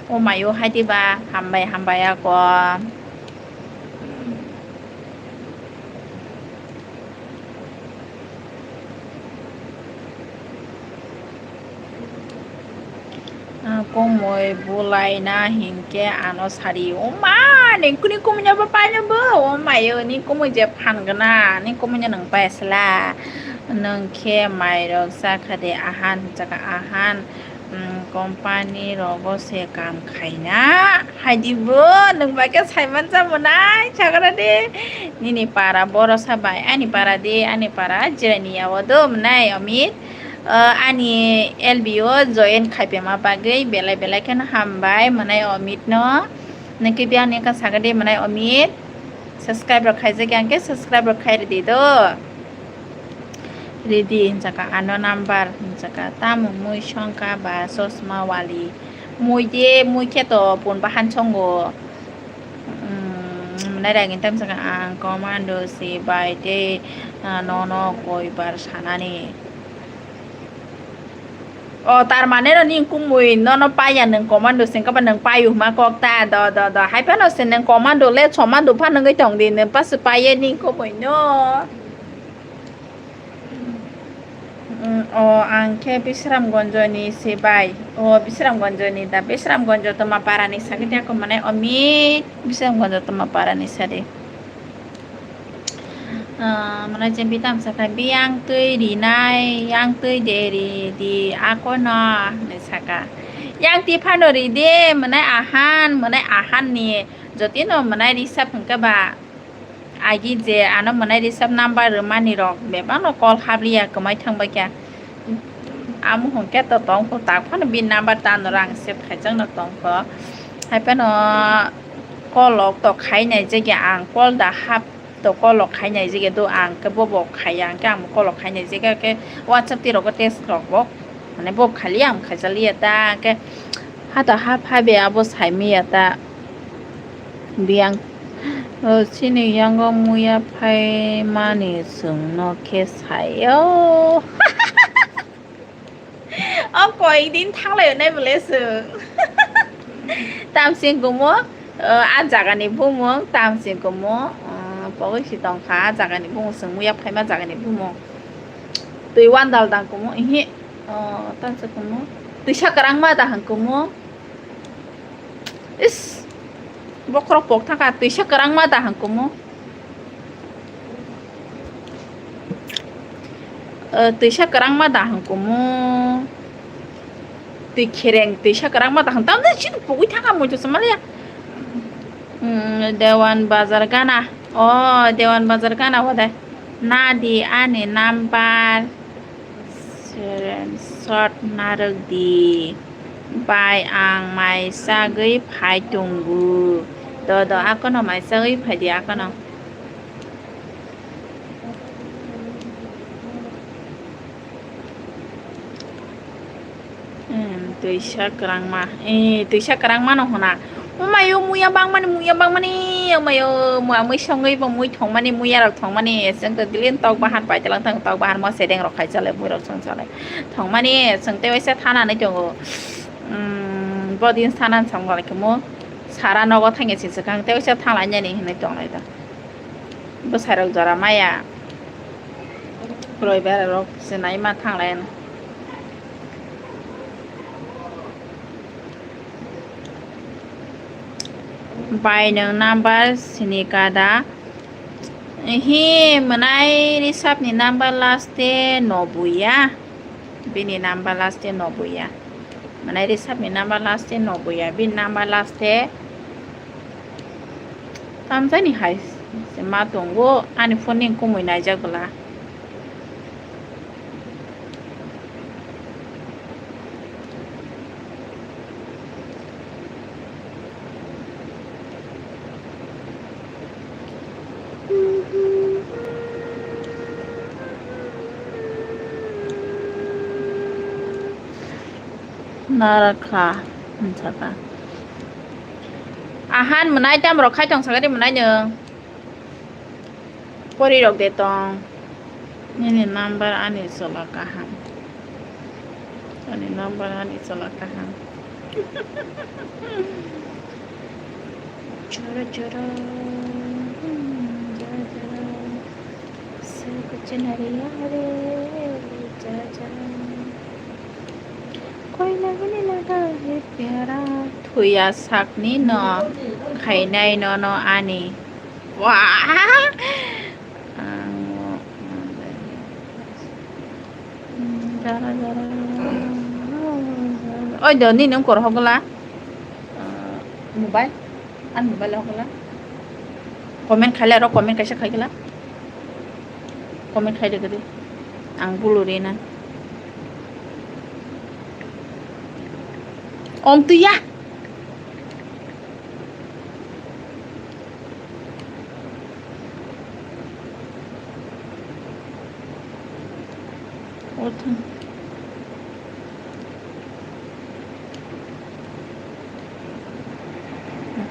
O mayo, hai diba, hambai, hambai ako. Ah, komoi bulaina hinkhe ano sari, "O ma, ni kuni kumui no bo paino bo, o mayo, ni kumui je phan gana, ni kumui no nwng paisla, nwng khe mairok chakha de ahan," hinchakha ahan. Hmm, company rogo se kam khaina hai di bo, nwng bai khe sai mancha mwnai, sagra de. Nini para borosa bai, ani para de, ani para jirani yawo do mwnai, Amit. O, ani L B o join khaipema bagwi belai belai kheno hambai mwnai, Amit no. Nwng khe biyang ni wngkha sagra de mwnai, Amit. Subscribe rok khaijak ya hwnkhe subscribe rok khai ridi do. Ridi hinchakha ano number hinchakha tamo mui songkha ba chosma wali. Mui de mui khe to pun bahan songo. Hmm, mwnai ragini tam saka ang commando se bai tei, ah, nono koi bar sanani. O, tar mane no ning kumui nono paiya nwng commando sengkha ba nwng payu hwnma kok ta, do, do, do, hai phano se nwng commando le somando pha nwngwi tong di, nwng pasu paiye ning kumui no. Mm, o, ang khe Bisramganj ni se bai, o, Bisramganj ni da, Bisramganj Toma Para ni sakhe ako mane Omi, Bisramganj Toma Para ni sadi. Ah, mwnai je bitam sakha, biyang twi rinai, yang twi de ri di, akono, hinwi sakha. Yang twi phano ri de, mwnai ahan, mwnai ahan ni, jotino mwnai risap hwnkhe ba, agi je ano mwnai risap number rwmani rok, bebak no call habliya, kwmai thang bai kha. Amo hwnkhe to tongkho, tak phano bini number tano rang save khaijakno tongkho. Hai phano call rok to khai nai jagya ang, call da hap to call rok khai nai jagya do ang khe bobo khaiya, ang khe ang call rok khai nai jagya khe WhatsApp twi rogo text rok bo, mane bo khali ang khaijaliya ta, ang khe hata hap haibe abo saimiya ta. Biyang, o, chini yango muya phaimani chwngno khe saio. O koi din thanglai nai bole chwng. Tamsing kumo, o, a jagani bumung Tamsing kumo, o, pogwi si tongkha a jagani bumung chwng muya phaima jagani bumung. Twi wandal dang kumo, ihi, o, tamsa kumo. Twisa kwrang ma da hang kumo. Is, bokhorok pok thangkha, twisa kwrang ma da hang kumo. Eh, twisa kwrang ma da hang kumo. Twi khereng, twisa kwrang ma da hang. Tamni chini pogwi thangkha muitu samaliya. Hmm, Dewan Bazar gana. O, Dewan Bazar gana wadai. Nadi ani number. Screenshot narwk di. Bai, ang mai chagwi phai tongo. Do, do, akono mai chagwi phai di, akono. Em, twisa kwrangma. Eh, twisa kwrangma no hona. Omayo, muya bangmani, muya bangmani. Omayo, mui songwi bo mui thongmani, muya rok thongmani. Chwng to dili tok bahan paitalang thang, tok bahan mo sedeng rok khai chalai, mui rok chwng chalai. Thongmani, chwng tei waisa thana nai tongo. Umm, bodin thana chwng bai khe mo. Sara nogo thangya si swkang, tei waisa thanglai nani hinwi tonglai da. Bwsai rok jora maya. Roibar rok se nai ma thanglai. Bai nwng number sini kada. Hi mwnai Rishabh ni number last e nobui ya. Bini number last e nobui ya. Mwnai Rishabh ni number last e nobui ya. Bini number last e tamjani hai se ma tongo. Ani phone ni kumui naijak bwla. Narakha, hinsaka. Ahan mwnai tam rok khai tong sakari mwnai nwng. Pori rok de tong. Nini number ani chola kaham. Ani number ani chola kaham. Choro choro. Jara jara. Sir kuchina re yaar re. Jara jara. Koi lagane laga hai pyara. Thuya sakni no khainai no no ani. Wah. Ang jara jara. Oi do ni nung kor hogla. Mobile. An mobile hogla. Comment khaile aro comment kaisa khaigla. Comment khai de gede. Ang bulu rina. Om tuya.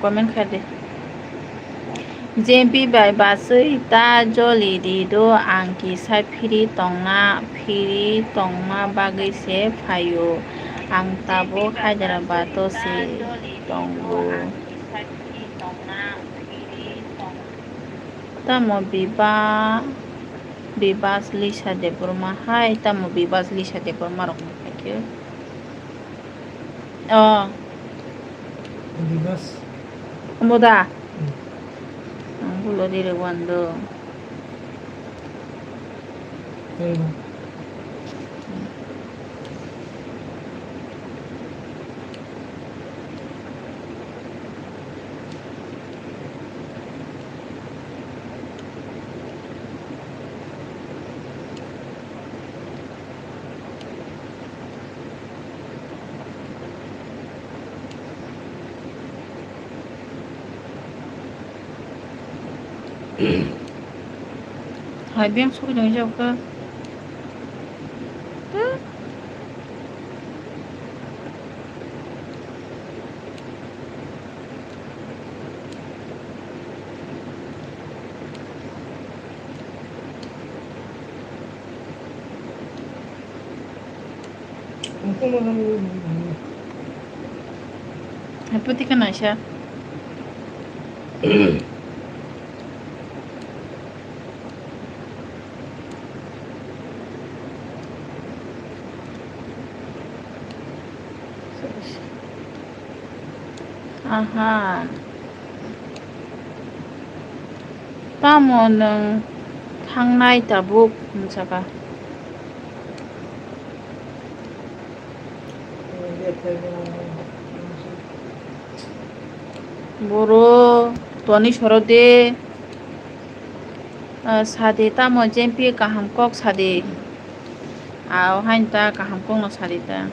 Comment khai de. Jempi bai basui ta joli di do, ang kisa phiri tongna, phiri tongma bagwi se phaio. Ang tabuk Hyderabad o se tongo. Tamo Biba, Bibas Lisa Debbarma hai, tamo Bibas Lisa Debbarma rok no phaikhe. Oh. Bibas. Omo da? Hmm. Ang bulu riri wando. Tei no. Hai beng sokjak jak kha. Hai puti khe naisa. Aha. Tamo nwng thangnai tabuk, hwn saka. Boro toni soro de. Ah, sadi tamo jempi kaham kok sadi. Aw, hain ta kaham kokno sadi ta.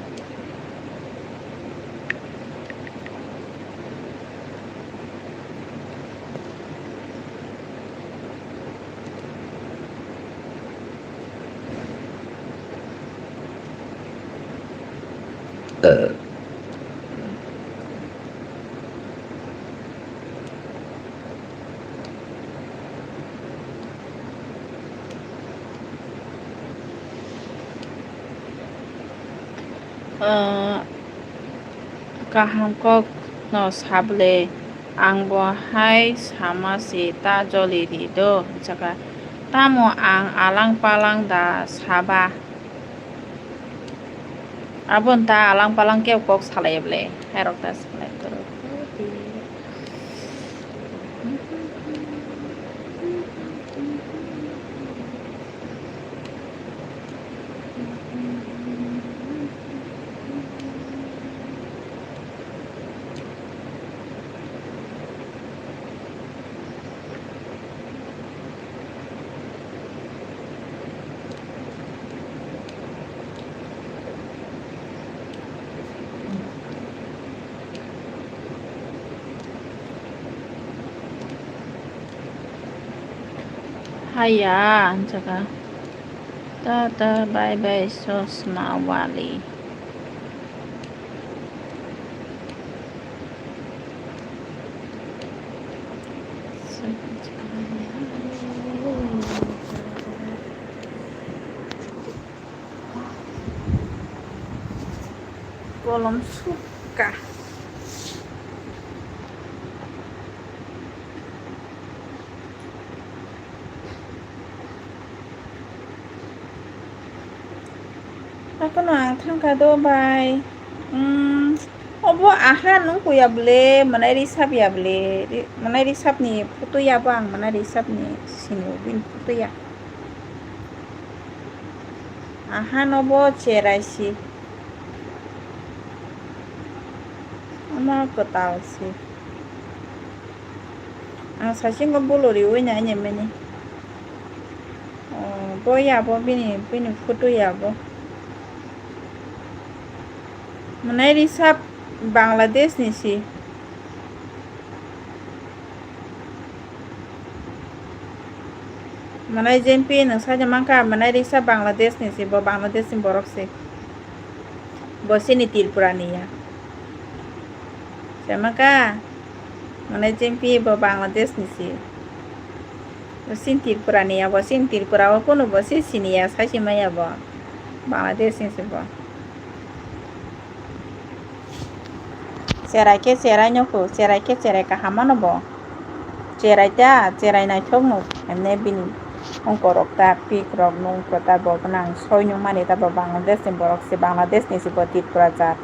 Ah, kaham kok no sable, ang bo hai sama se ta joli ri do, hinjaka. Tamo ang alang palang da saba? Aboni ta alang palang kebo kok salai ya ble, hairok ta salai toro. Haya, hinjaka. Tata, bye bye, chosma wali. Kolom sukha. Akono ang thangkha do bai. Hmm, obo aha nung kuya ble, mwnai risap ya ble. Ri-, mwnai risap ni photo ya bo ang mwnai risap ni sini bini photo ya. Aha no bo cherai si. Omo kwtal si. Ang saichung bo bolo riwi nai nai mani. Oh, bo ya bo bini, bini photo ya bo. Mwnai risap Bangladesh ni si. Mwnai jempi nwng saida mankha, mwnai risap Bangladesh ni si, bo Bangladesh ni borok si. Bo sini Tripura ni ya. Semaka, mane jempi bo Bangladesh ni si. Bo sin Tripura ni ya, bo sin Tripura o kunu bo si sini ya, sai si maya bo. Bangladesh ni si bo. Cherai khe cherai no kho, cherai khe cherai kaham mano bo. Cherai ta, cherai naithok no, emne bini ongko rok ta, pik rok no ongko ta, bo nang soi nung mani ta, bo Bangladesh ni borok si, Bangladesh ni si bo Tripura jat.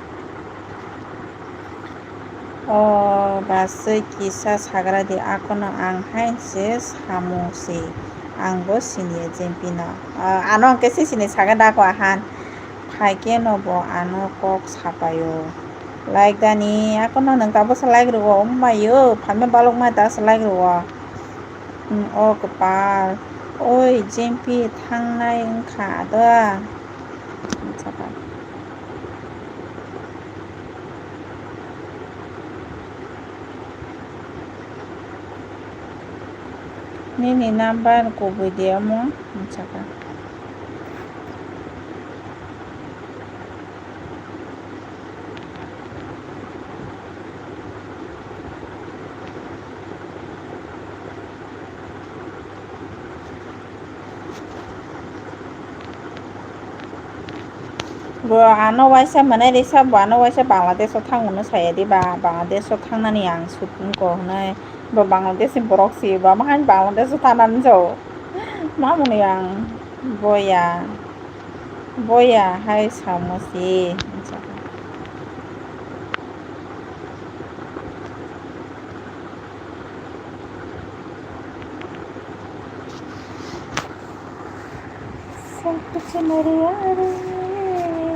O basui kisa sagra di, akono ang hai se samung si, ang bo sini ya jempi no. Ah, ano ang kesi sini saga da ko ahan. Phaikhe no bo ano kok sapaio. Like dani, akono nwng tabuksa like rwo, wngmaio, phaima balokma ta se like rwo. Hmm, o kwpal. Oi, jempi thangnai wngkha da. Nini number kubui de omo, hinjaka. Bo ano waisa mwnai risa, bo ano waisa Bangladesh o thang hwnwi saya di ba, Bangladesh o thangnani ang sut wngkha hwnwi. Bo Bangladesh ni borok si, bo ama hai Bangladesh o thangnani jao. Ma mwnwi ang boya, boya hai samo si.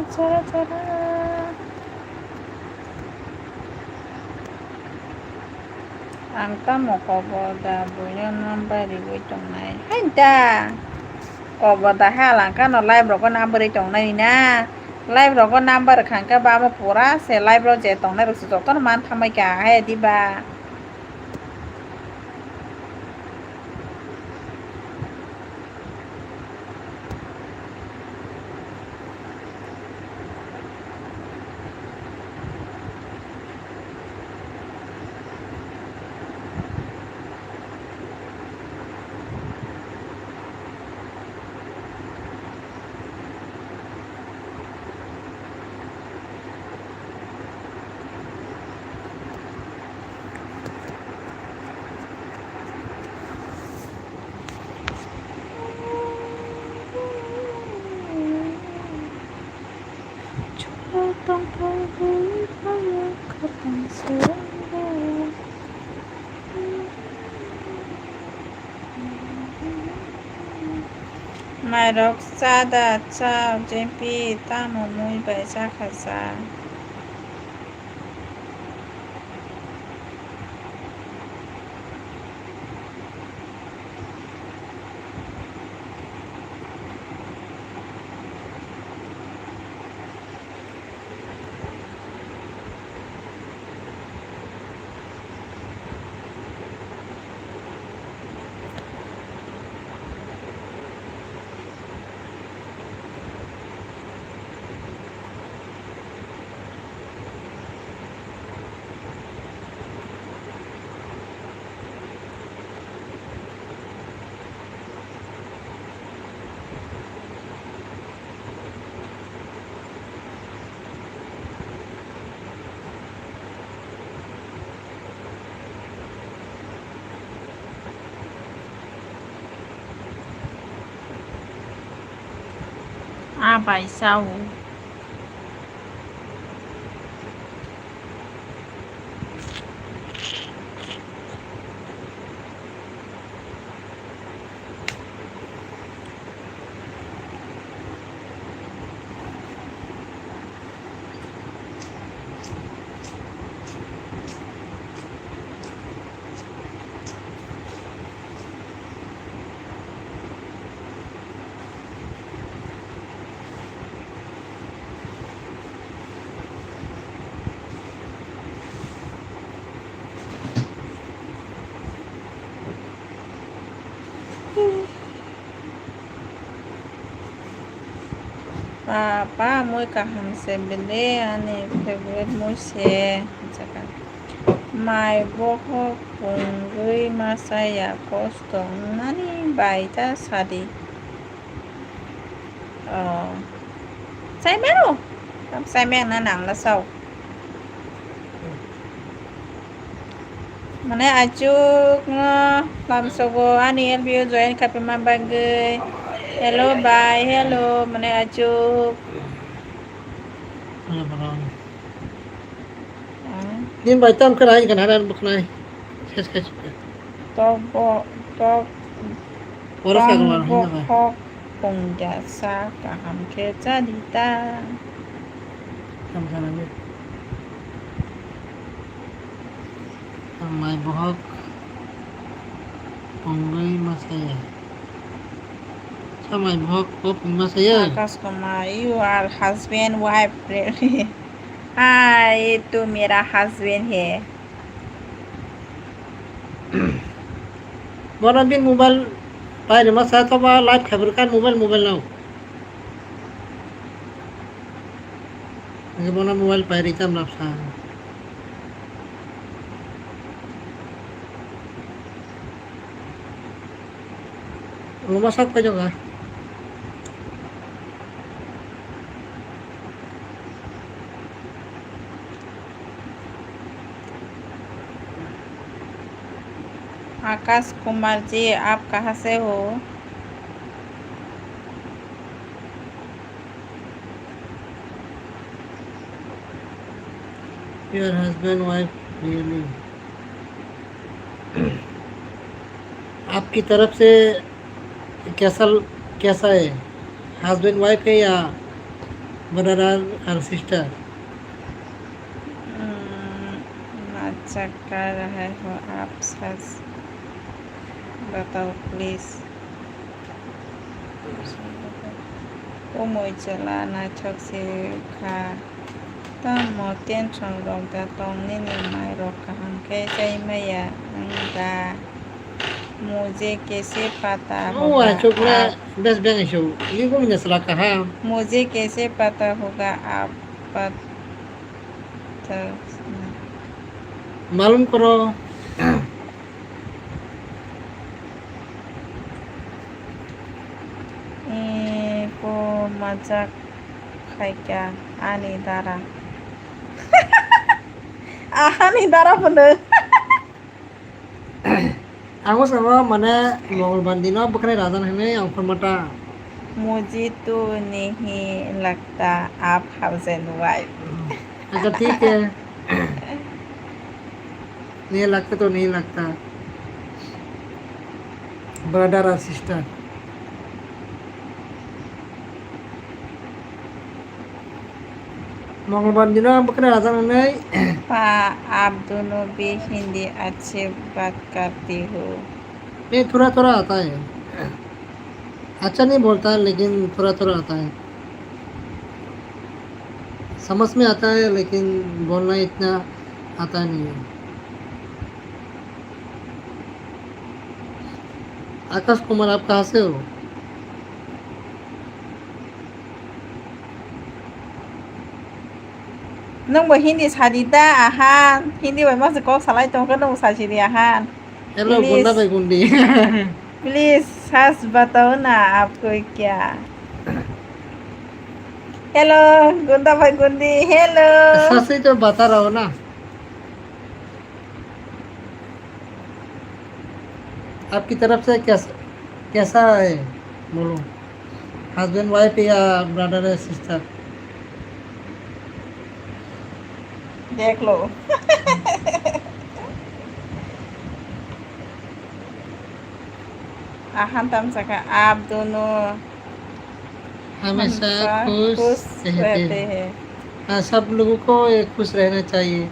Chara chara. Ang tamo kobo da buino number riwi tongnai. Hai da. Kobo da hai alangkha no live rogo number ri tongnai na. Live rogo number khangkhe ba amo pura se live ro je tongnai rok se jotono man thamai kha hai diba. Mairok cha da cha, jempi tamo mui bai cha kha cha. Ah, bai sao. Papa, mui kaham se bele, ani favorite mui se. Mai bohok pungwi masa ya, kosto wngnani bai ta sadi. Oh. Sai mero? Kam sai meng na nang la sao. Mane achuk no lamsogo ani L B O join khaipima bagwi. Hello bai, hello, mane achuk. Din bai tam khe rai kana ran buknai. Ses kai. Tok bo, tok. Oro tong sagor wan hwnna bai. Bohok pungya sa kaham khe cha di ta. Tam sana ni. Ang mai bohok pungwi ma saya. Sa mai bohok bo pungma saya. Akash Kumar, you are husband wife really? Hi, tu mera husband hai. Bono bini mobile pai rima sa, toba live khaibwrwkha mobile, mobile no. Hingke bono mobile pai ri tam lapsa. Loma sak pai jokha. Akash कुमार जी, आप कहाँ से हो? Your husband, wife, really? आपकी तरफ से कैसा, कैसा है? Husband, wife है या brother और sister? हम्म, अच्छा कर रहे हो आप, सच बताओ please। Umui chwla naithok se kha. Tamo tension rok da tong nini mai rok kaham khe chai maya wng da. Mujhe kaise pata Oh, hoga achuk na aap bes beng isu. Ini ko minasla kaham. Mujhe kaise pata hoga aap pat- Malum koro. Eko majak khaika ani dara. Ani dara phono. Ang o sabo mane Mongol bandi no bwkhwnai rajan hinwi ang phunmata. Mujhe to nahi lagta aap husband wife. Acha thik hai. Nahi lagta to nahi lagta. Brother or sister. Mongolbar dino ang bwkhwnai rajaknai. Pa, aap dono bhi Hindi achhe baat karte ho. नहीं, थोड़ा थोड़ा आता है। अच्छा नहीं बोलता है, लेकिन थोड़ा थोड़ा आता है। समझ में आता है, लेकिन बोलना इतना आता नहीं है। आकाश कुमार, आप कहाँ से हो? Nwng bo Hindi sadi da, aha, Hindi bai masa kok salai tongkhe nwng sasidi, aha. Hello, Please. Gunda bhai gundi. Please, sach batao na, aapko kya? Hello, Gunda bhai gundi, hello. Sach hi to bata raha ho na. आपकी तरफ से कैसा, कैसा है बोलो? Husband, wife या brother है, sister? देख लो। Ahan tam saka, आप दोनों हमेशा हमेशा खुश खुश रहते रहते हैं। हैं। हाँ, सब लोगों को ये खुश रहना चाहिए।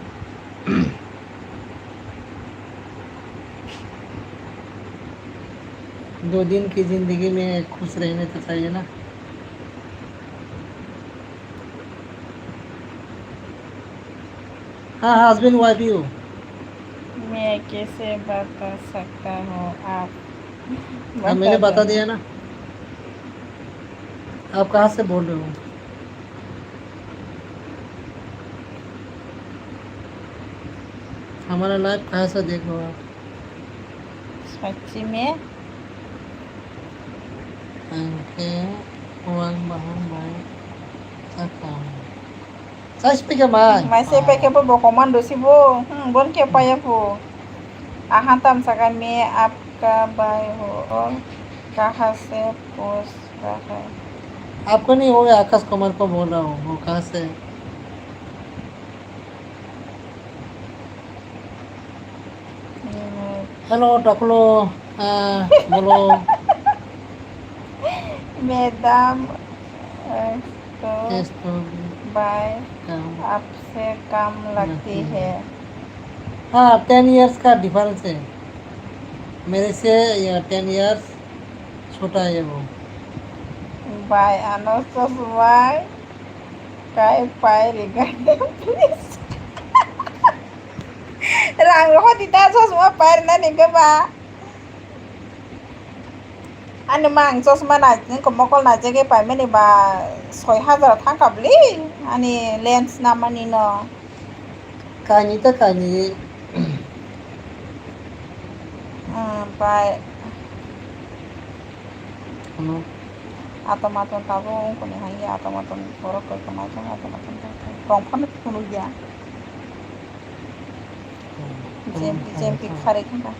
दो दिन की जिंदगी में खुश रहने तो चाहिए ना। हाँ, हाँ, husband wife ही हो। मैं कैसे बता सकता हूँ, आप हाँ, मैंने बता बता दो। दिया ना। आप कहाँ से बोल रहे हो? हमारा लाइव कहाँ से देख रहे हो आप? सच्ची में? Ang khe uang baham bai sakha. Chai sipikhe mai. Mai se pekhe bo bo commando si bo. Hmm, bon khe paya phu. Ahan tam saka, मैं आपका भाई हूँ और कहाँ से पूछ रहा है। आपको नहीं, वो आकाश कुमार को बोल रहा हूँ, वो कहाँ से? Hello, Taklo. Ah, bolo. Madam, eh, to Yes, to. Bhai, Kam. Aapse kam lagti Lagti hai. Hai. हाँ, ten years का difference है। मेरे से या ten years छोटा है वो। Bhai, ano chosma kai pai riga, please. Rang roho dita chosma pai rina ni beba. Ani mang chosma nai, nini mokol naijagwi paimani ba soi hajar thangkha bwle, ani lens namani no. Kainwi ta kainwi. Hmm, bai. Ano. Atom atom tabo wngkoni hangya atom atom borok koi koma jang atom atom tong phano phunukya. Jempi, jempi kharwi khaka.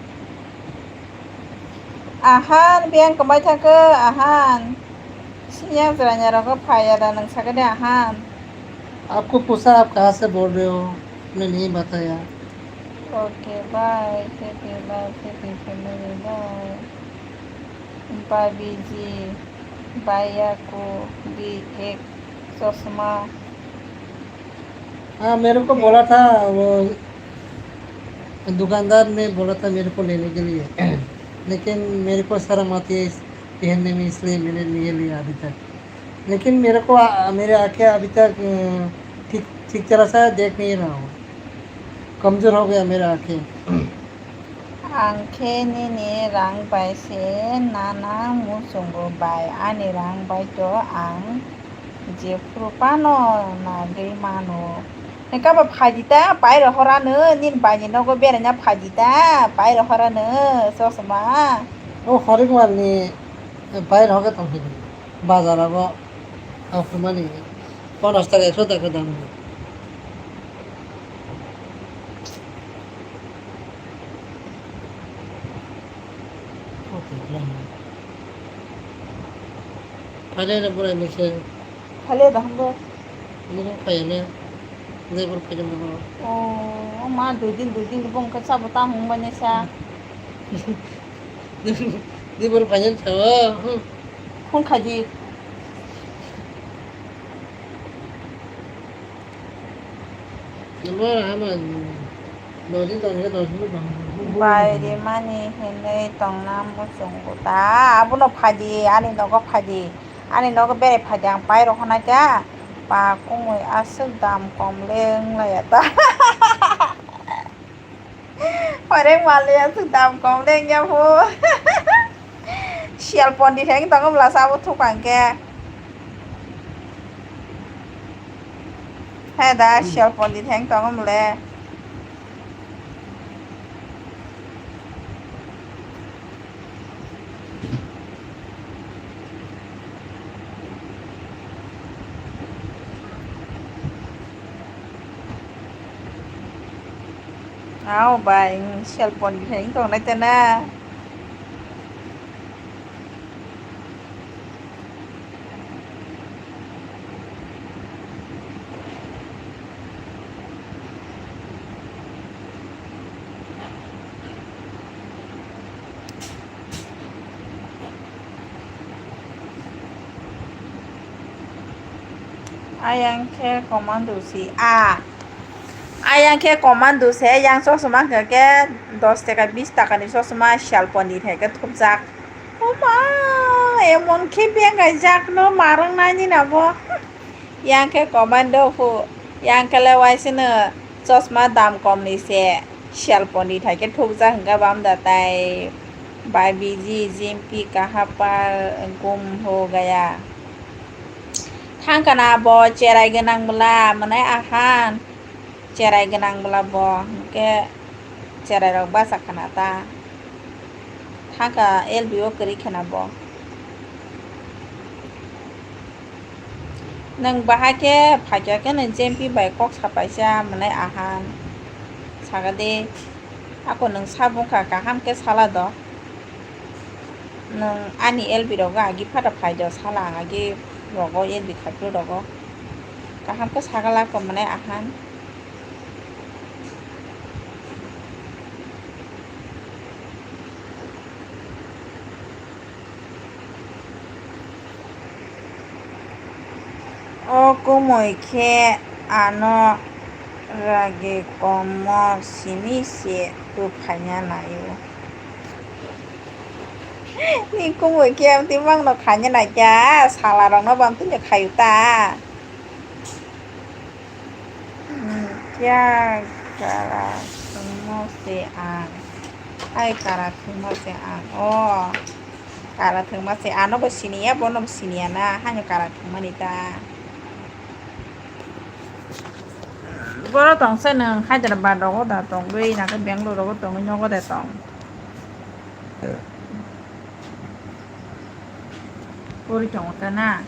Ahan, biyang kwmai thangkhe, ahan. Siyang jwrainai rokhe phaiya da, nwng sakhe de, ahan. आपको पूछा, आप कहाँ से बोल रहे हो? मैं नहीं बताया। Okay, bye. Happy life, happy family, bye. Bye, B G. भैया को भी एक चश्मा। हाँ, मेरे को बोला था वो दुकानदार ने, बोला था मेरे को लेने के लिए, लेकिन मेरे को शर्म आती है इस, पहनने में इसलिए मैंने नहीं लिया अभी तक। लेकिन मेरे को आ, मेरे आंखें अभी तक, अ, ठीक, ठीक तरह से देख नहीं रहा हूँ। कमज़ोर हो गया मेरा आंखें। Ang khe nini rang bai se nana muchungo bai, ani rang bai to ang jephuru phano nagwi mano. Nokha ba phaidi ta, pai rohorano, nini bai ni nogo beraina phaidi ta, pai rohorano, chosma. O Horikmal ni bai rohor tong phidi bazar o, aphuru mani. Ponos taka, ekso taka dam ni. Phaile na borai mese. Phaile da hambo. Moro phaile. Jebor phaile moro. Oh, ma dui din, dui din bong ka sabo ta hung bane sa. Jebor phaile sa. Phone khaji. Bai rimani hinwi tongna muchungo ta? Abono phaidi, ani nogo phaidi, ani nogo berai phaidi, ang pai rohornai ta? Ba kumui aswk dam kom le wnglaiya ta? Horek maliya aswk dam kom le wngya pho. Sial pondit heng tongo bwla sabo thupang khe. He da, sial pondit heng tongo bwle. Ao bai, sial pondit heng tongnai tena. Ayang khe commando si a. Ayang khe commando se, yang chosma hwnkha khe dos taka, bis taka ni chosma, sial pondit hai khe thupjak. Oma, emon khe bengai jak no marwng nani na bo. Yang khe commando phu, yang khe le waisino chosma dam kom ni se, sial pondit hai khe thupjak hwnkha bam da tai. Bai biji jimpi kahapar gum ho gaya. Thangkha na bo cherai gwnang bwla mwnai ahan. Cherai gwnang bwla bo hwnkhe cherai rok bachakha na ta. Thangkha L B o kwrwi khena bo. Nwng bahai khe phaikha khe nwng jempi bai kok sapaisa mwnai ahan. Sakadi ako nwng sa bungkha kaham khe sala do. Nwng ani L B rogo agi phata phai do sala ang agi rogo L B khaiphuru rogo. Kaham khe sagala ko mwnai ahan. O kumui khe ano ragi komo simi se twi phaina naio. Ni kumui khe amtwi mangno khaina naikha, sala rokno bo amtwino khaio ta. Hmm, kya kara thwngmo se ang. Ai kara thwngma se ang. O kara thwngma se ano bo siniya, bono bo siniya na, haino kara thwngmani ta. Boro tong se nwng Hyderabad rogo da tongwi, nang khe Bangalore rogo tongwi, nogo de tong. Pori tongo ta na.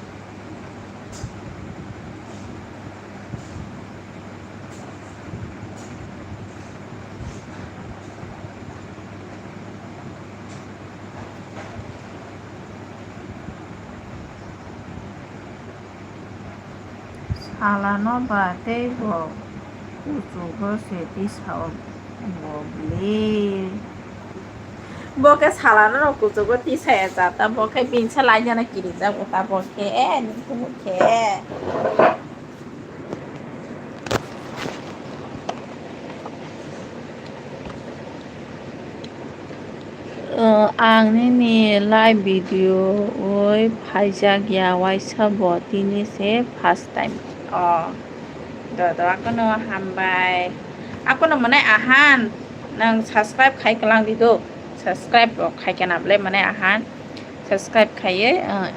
Salano ba tei bo kuchugo se tisao bo bwle. Bo khe salano no kuchugo tisaya cha ta, bo khe bini se laijana kirijak bo ta, bo khe, eh, nini kumu khe. O, ang nini live video oi phaijak ya, waisa bo tini se first time. O, do, do, akono hambai. Akono mwnai ahan, nang subscribe khai kwlang di do. Subscribe rok khai khe na ble mwnai ahan. Subscribe khaiye, o,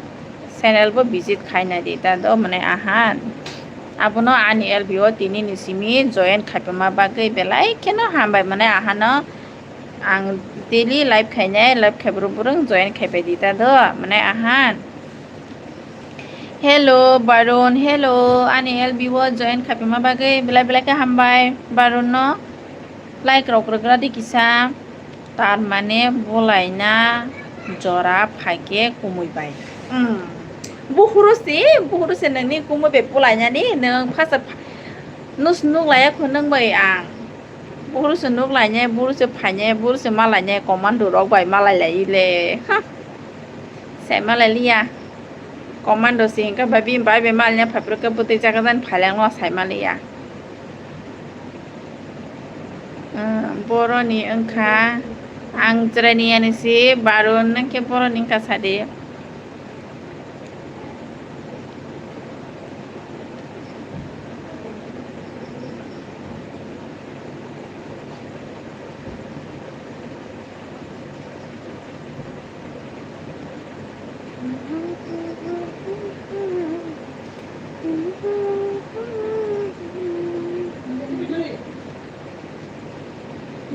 channel bo visit khaina di ta do mwnai ahan. Abono ani L B o tini ni simi join khaipama bagwi belai kheno hambai mwnai ahano. Ang daily live khainai, live khaibrok borok join khaipai di ta do, mane ahan. Hello, Barun, hello, ani L B o join khaipima bagwi belai belai khe hambai, Barun no like rok rwgra di kisa, tar mane bulaina jora phaikhe kumui bai. Hmm. Buhuru si, buhuru si nangni kumui bai bulainani, nang phasa pha-, nus nuk laya khunang bai ang. Buru se nuk lainai, buru se phainai, buru se malainai, commando rok bai malai lai le. Ha. Sai malai liya. Commando se hingka bai bini bai bai malai phai phuru khe bwtwi jaga jani phailang no sai maliya. Boroni wngkha ang chwraini yani si Barun nang khe boroni wngkha sadi.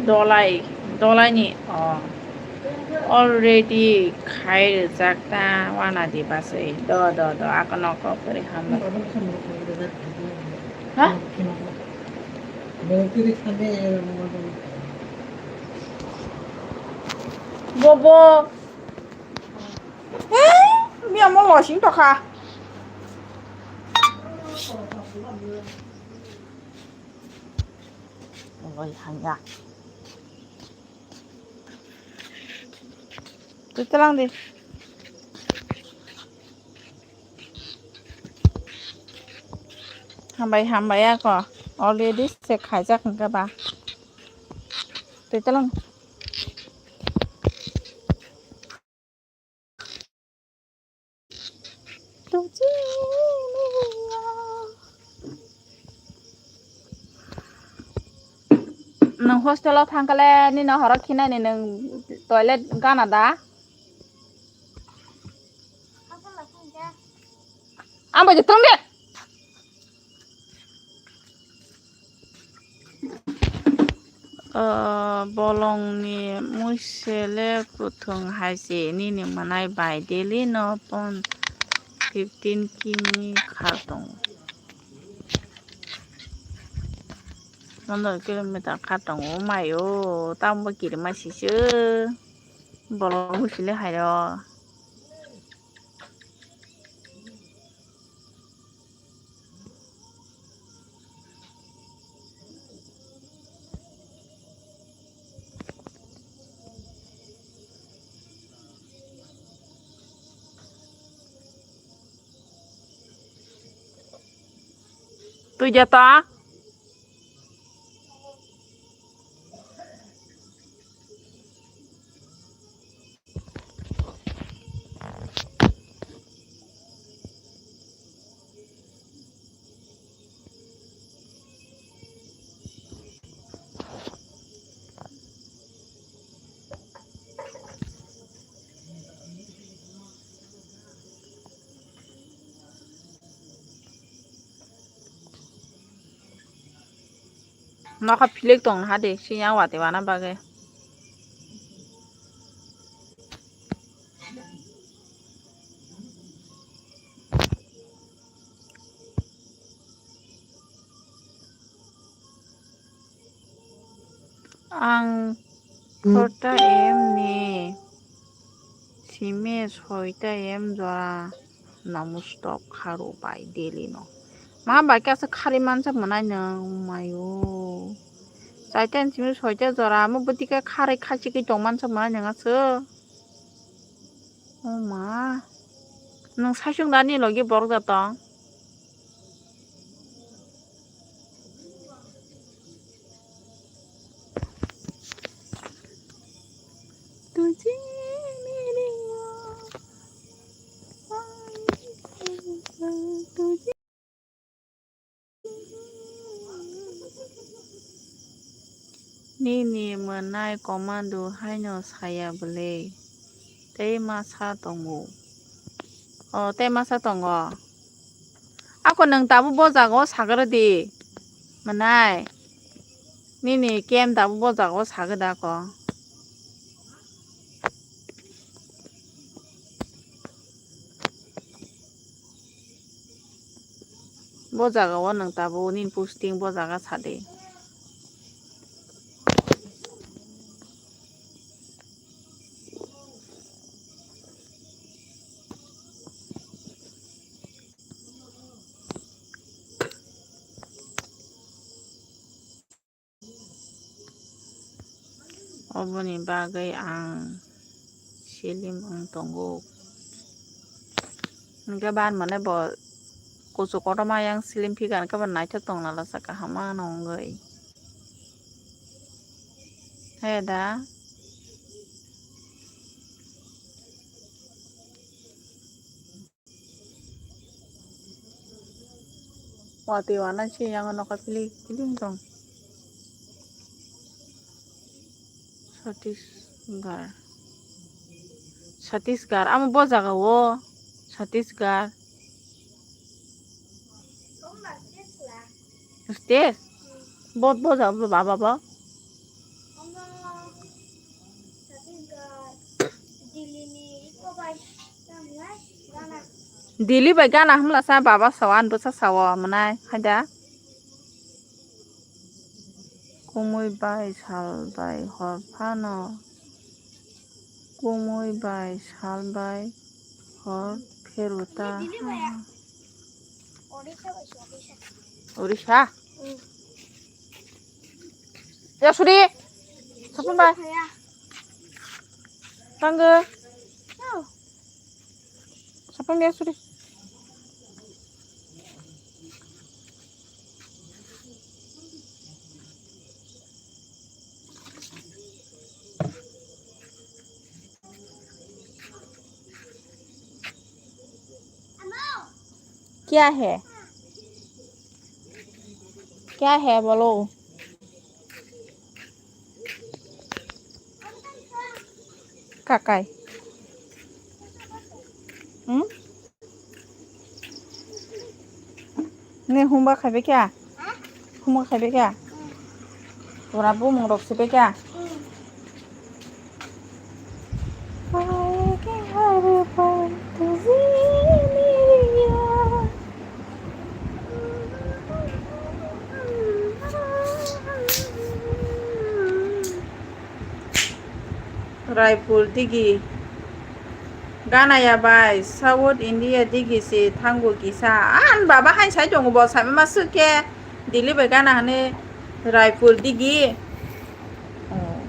Dolai, dolaini, o, already khai rijak ta, wana di baswi. Do, do, do, akono kok kwrwi hambai. Ha? Bobo. Eh, mi amo losing tokha. Oi, hanya. Twi tlang di. Hambai, hambai ako. Already se khaijak hwnkhe ba. Twi tlang. Nwng hostel o thangkhe le nini horo khinani nwng toilet gana da? Ang bai de tong de. O bolongni muisele kwthwng hai se nini mwnai bai daily no pon fifteen kimi kha tongo. Pondro kilometer kha tongo mayo, tamo kirima sisyo bolong muisele hairo. Twi jata. Nokha philek tong ha de, sini ang watwi wana bagwi. Ang khorta em ni sime soita em jora. Namo stop kharo bai daily no. Ma bai khe asa khari mansa mwnai nang mayo. Chaita ni simi soita jora amo bwtwi khe khari khachi khe tong mansa mwnai nang aso. O ma. Nung saisung dani logi borok da tong. Tuji. Nini mwnai komando haino saya bwle. Tei masa tongo. O, tei masa tongo. Ako nwng tabuk bo jaga o sagra di. Mwnai. Nini kem tabuk bo jaga o sagwi da ako. Bo jaga o nwng tabuk nini posting bo jaga sadi. Oboni bagwi ang silim wng tongo. Hwnkhe ban mane bo kuchuk kotorma yang silim phikan khe bo naithok tongna lasa kaham ano wngwi. He da. Watwi wana se yango nokha pili pili wng tong. Chhattisgarh. Chhattisgarh. Amo bo jaga o. Chhattisgarh. State? Bo, bo jaga bo baba bo. Delhi bai gana hwnla sa baba sao, ani bwsa sao mwnai haida. Kumui bai sal bai hor phano. Kumui bai sal bai hor pheru ta. Odisha? Ya suri. Sapun bai. Tangga. Sapun ya suri. क्या है? क्या है बोलो? Kakai. Hmm? Ne humba khaibe kya? Humba khaibe kya? Ora bumung rok sebe kya? Raipur digi. Ganaya bai, South India digi se thango kisa. An baba hai sai tongo bo, sai ma suk khe Delhi bai gana hane Raipur digi. Oh.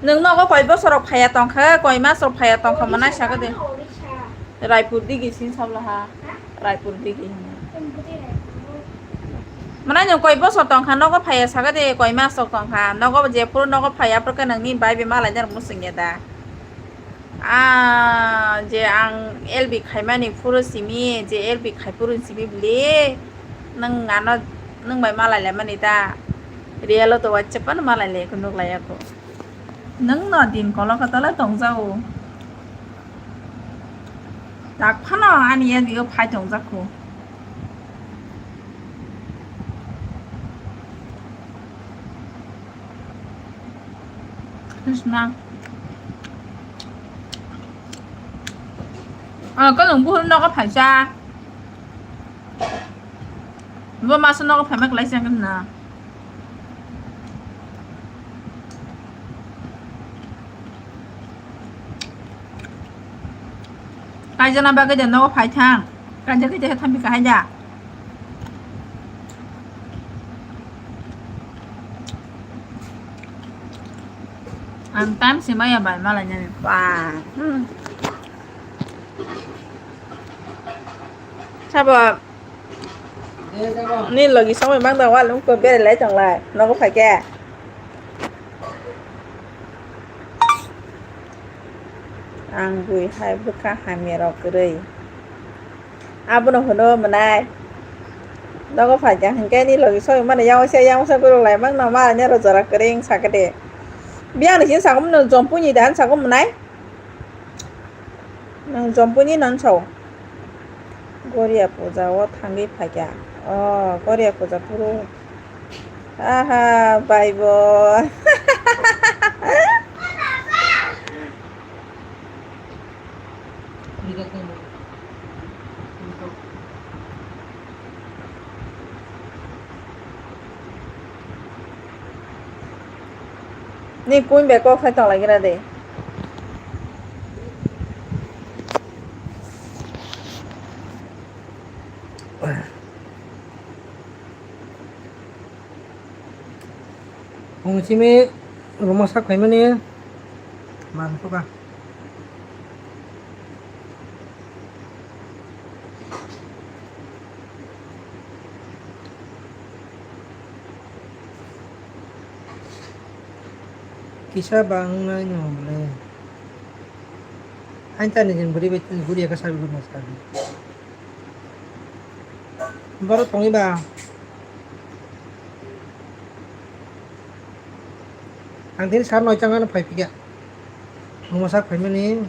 Nwng nogo koi bosor rok phaiya tongkha, koi mas rok phaiya tongkha, manai sakha de. Raipur digi sin sabla ha. Raipur digi hwnwi. Manai nwng koi bosor tongkha, nogo phaiya sakha de, koi mas rok tongkha, nogo jephuru nogo phaiya, aphuru khe nwngni bai bai malai nani muchungya da. Ah, je ang L B khaimani phuru simi, je L B khai phuru simi bwle, nwng ano, nwng bai malai laimani da. Real o to WhatsApp ano malai lai khe nuk lai ya kho. Nwng no din kolo kotolo tongjago. Tak phano ani ya dio phai tongjak kho. Krishna. Ah, kano buhur nogo phaisa. Bo masa nogo phaima kwlaisa wngkha na. Kaijana bagwi de nogo phai thang. Kaija khe thambi kahai da. Ang tam se maya bai malai nani. Ba. Hmm. Sabo. Ni logi songwi mang da wal ko bere lai tong lai. Nogo phai khe. Ang bui hai bwkha hamya rok kwrwi. Abono hwno mwnai. Nogo phaikha hinkhe ni logi soi mani yang waisa yang waisa guruk lai mang no ma ne ro jora kwrwi wng sakhe de. Biyang ni sini sakhumu no jompui ni dan sakhumu nai. Nwng jompui ni non sao. Goria puja o thangwi phaikha. O Goria puja phuru. Aha bai bo. Ni kuin bai kok sai tong lai gira de. Phung simi ruma sak phaimani man suka. Kisa ba wngnai no le. Hain tani jin buri bai tani buri aka sabi guna sabi. Borok tongwi ba. Ang tini sar noi chang ano phai phikya. Mungsa phaimani.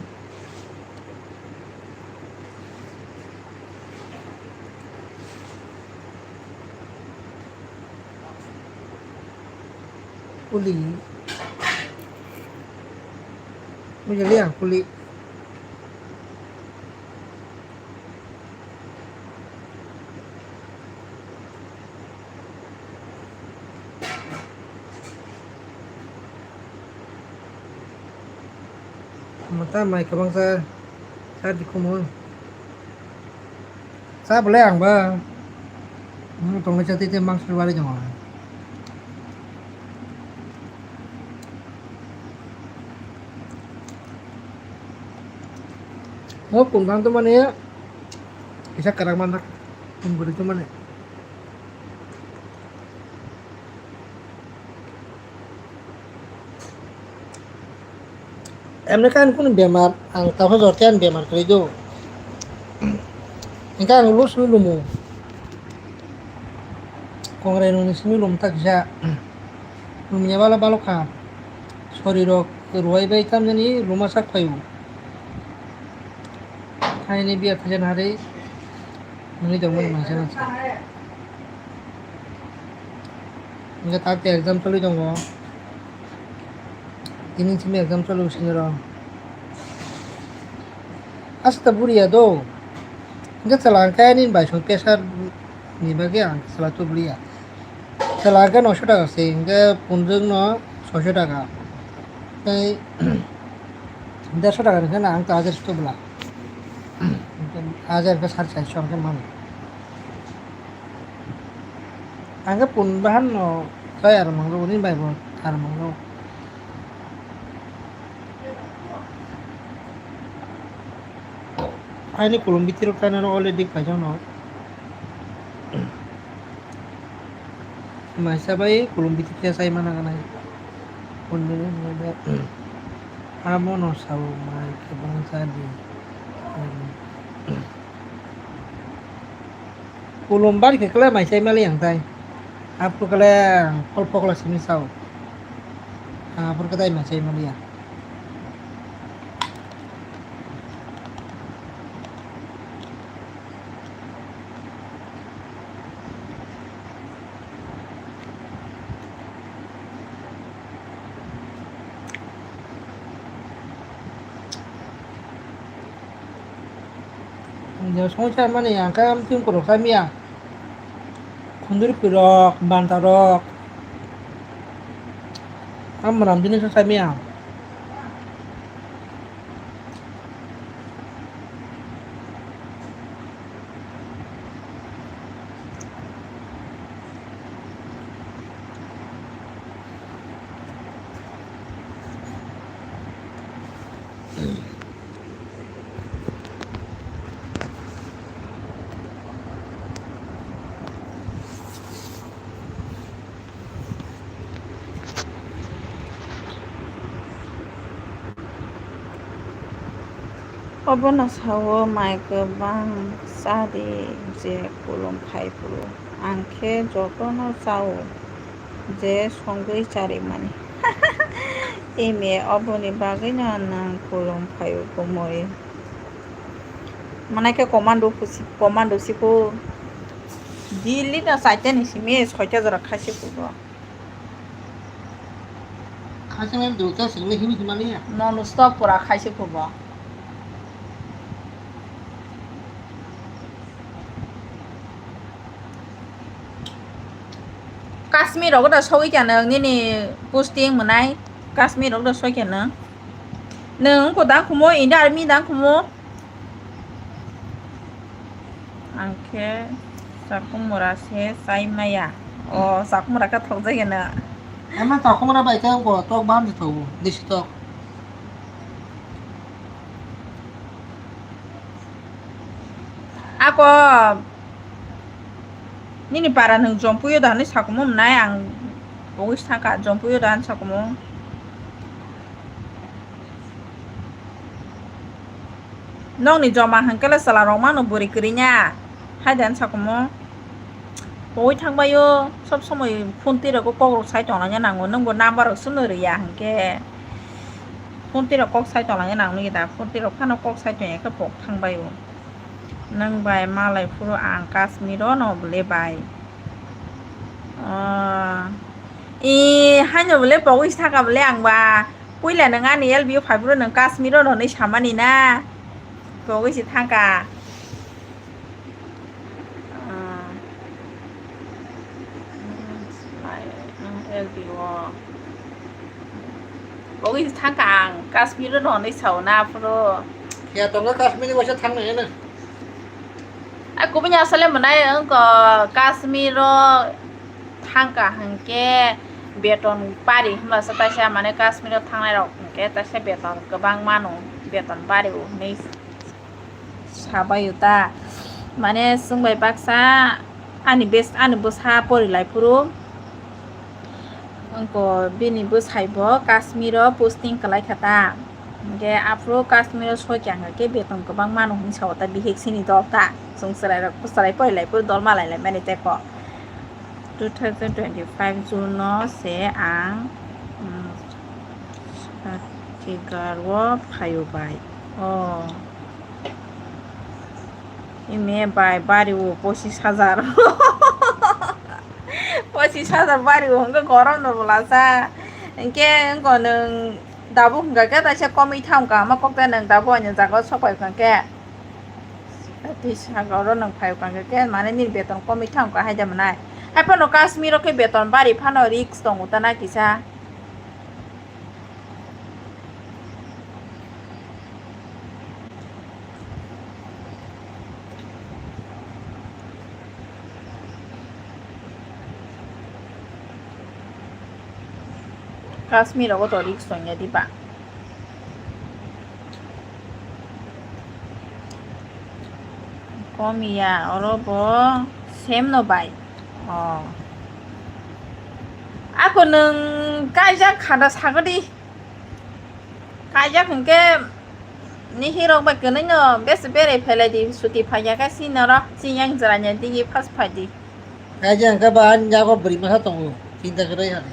Kuli. Mujali ang kuli. Mata mai kwbangsa sa di kumun. Sa belai ang ba. Hmm, tongna chati te mangsa wari jong. Mo kung dang to mane. Kisa karak mandak. Kung guri to mane. Emne kan kunu bemar, ang tawha jor khe ang bemar kwrwi do. Engkha ang lus no lumo. Kongrai nungni simi lum ta kisa. Lumya bala balok kha. Sori rok ruwai bai tamjani luma sak phaio. Haini biya thajan hari. Nungni tongmani mangsa mangsa. Hingke tak te exam choli tongo. Tini simi exam choli sini ro. Asta buriya do. Hingke chwla hingke nini bai song pressure ni bagwi ang chwla tubuli ya. Chwla hingke noisho taka se, hingke punjwk no soisho taka. Tei dersho taka hingke na ang ta hajar tubula. Hajar hingke sare charsho hingke mano. Ang khe pun bahan no chai ar mangro, ni bai bo ar mangro. Aini kulum bitirok kainano already paijak no. Maisa bai kulum bitir khe chai mana ganai. Amo no sao mai kwbang cha di. Kulum bar khe kle mai chai mali ang tai. Aphuru kle ang phol phokla simi sao. Aphuru khe tai mai chai mali ang. Songsa mani ang khe twi korok sa miya. Khunduri kwrwk, banta rok. Ang mwnam jinich sa miya. Obono sao, mai kwbang cha di, je kulum khai phuru. Ang khe jotono chao, je songwi charimani. Ime, oboni bagwino nwng kulum phaio kumui. Manai khe commando pusi, commando siku. Delhi no chaita ni simi soita jora khaisi kugo. Khaisa nang dulta singni himi himani ya. Non stop pura khaisi kubo. Kashmir rogo da sogwi kya nang nini posting mwnai. Kashmir rogo da sogwi kya nang. Nang ko dang khumo India army dang khumo. Ang khe chakhumura se chai maya. O chakhumura khe thokjageno. Ama chakhumura bai khe bo tok baham se thogo, desi tok. Ako nini para nwng jompuyo da hinwi sakumo mwnai ang pogwi saka jompuyo da hinwi sakumo. Nokni joma hwnkhe le chwla rok mano bwrwi kwrwi nya. Hai da hinwi sakumo. Pogwi thangbaio sob somoi phone twi rokgo kok rok sai tongna nango. Nwngbo number rok swngno rwya hwnkhe. Phone twi rok kok sai tongna nango nini da. Phone twi rok phano kok sai tongya khe pok thangbaio. Nwng bai malai phuru ang Kashmiro no bwle bai. Ah, i haino bwle pogwi saka bwle ang ba. Puila nwng ani L B O phai phuru nwng Kashmiro no hinwi samani na. Pogwi se thangka. Ah. L B O. Pogwi se thangka ang Kashmiro no hinwi sao na phuru. Ya tongo Kashmir ni waisa thangnai heno. A kubuni asole mwnai wngkha Kashmiro thangka hwnkhe beton bari hwnba se taisa mane Kashmiro thangnai rok hwnkhe taisa beton kwbang mano beton bari o hinwi sabaio ta mane chwng bai baksa ani bes ani bwsa pori lai phuru. Wngkha bini bwsai bo Kashmiro posting kwlai kha ta. Hwnkhe aphuru Kashmiro soi khe ang khe beton kwbang mano hinwi sao ta bihik sini dol ta. Chwng chwrai rok chwrai pori lai phuru dol malai lai mani tei kok. Two thousand twenty-five June no se ang, um, Chandigarh o phaio bai. Oh. Ime bai bari o pochis hajar. Pochis hajar bari o hwnkhe gorom no bwlasa. Hwnkhe wngkha nwng dabu hwnkha khe taisa komwi thangkha ama kokte nwng dabu ani jaga o sok pai hwnkha khe. Tei saka oro nwng phai hwnkha khe mane nini beton komwi thangkha hai da mwnai. Hai phano Kashmir o khe beton bari phano risk tongo ta na kisa. Kashmir rogo to risk tongya diba? Komiya, oro bo same no bai. Oh. Ako nwng kaijak khada sagadi. Kaijak hwnkhe nihirok bai kwnwi no bese berai phailai di, suti phaiya khe si norok chiyang jwranya digi first phai di. Kaijak hwnkhe ba ani yago bwrwi masa tongo, chinta kwrwi hani.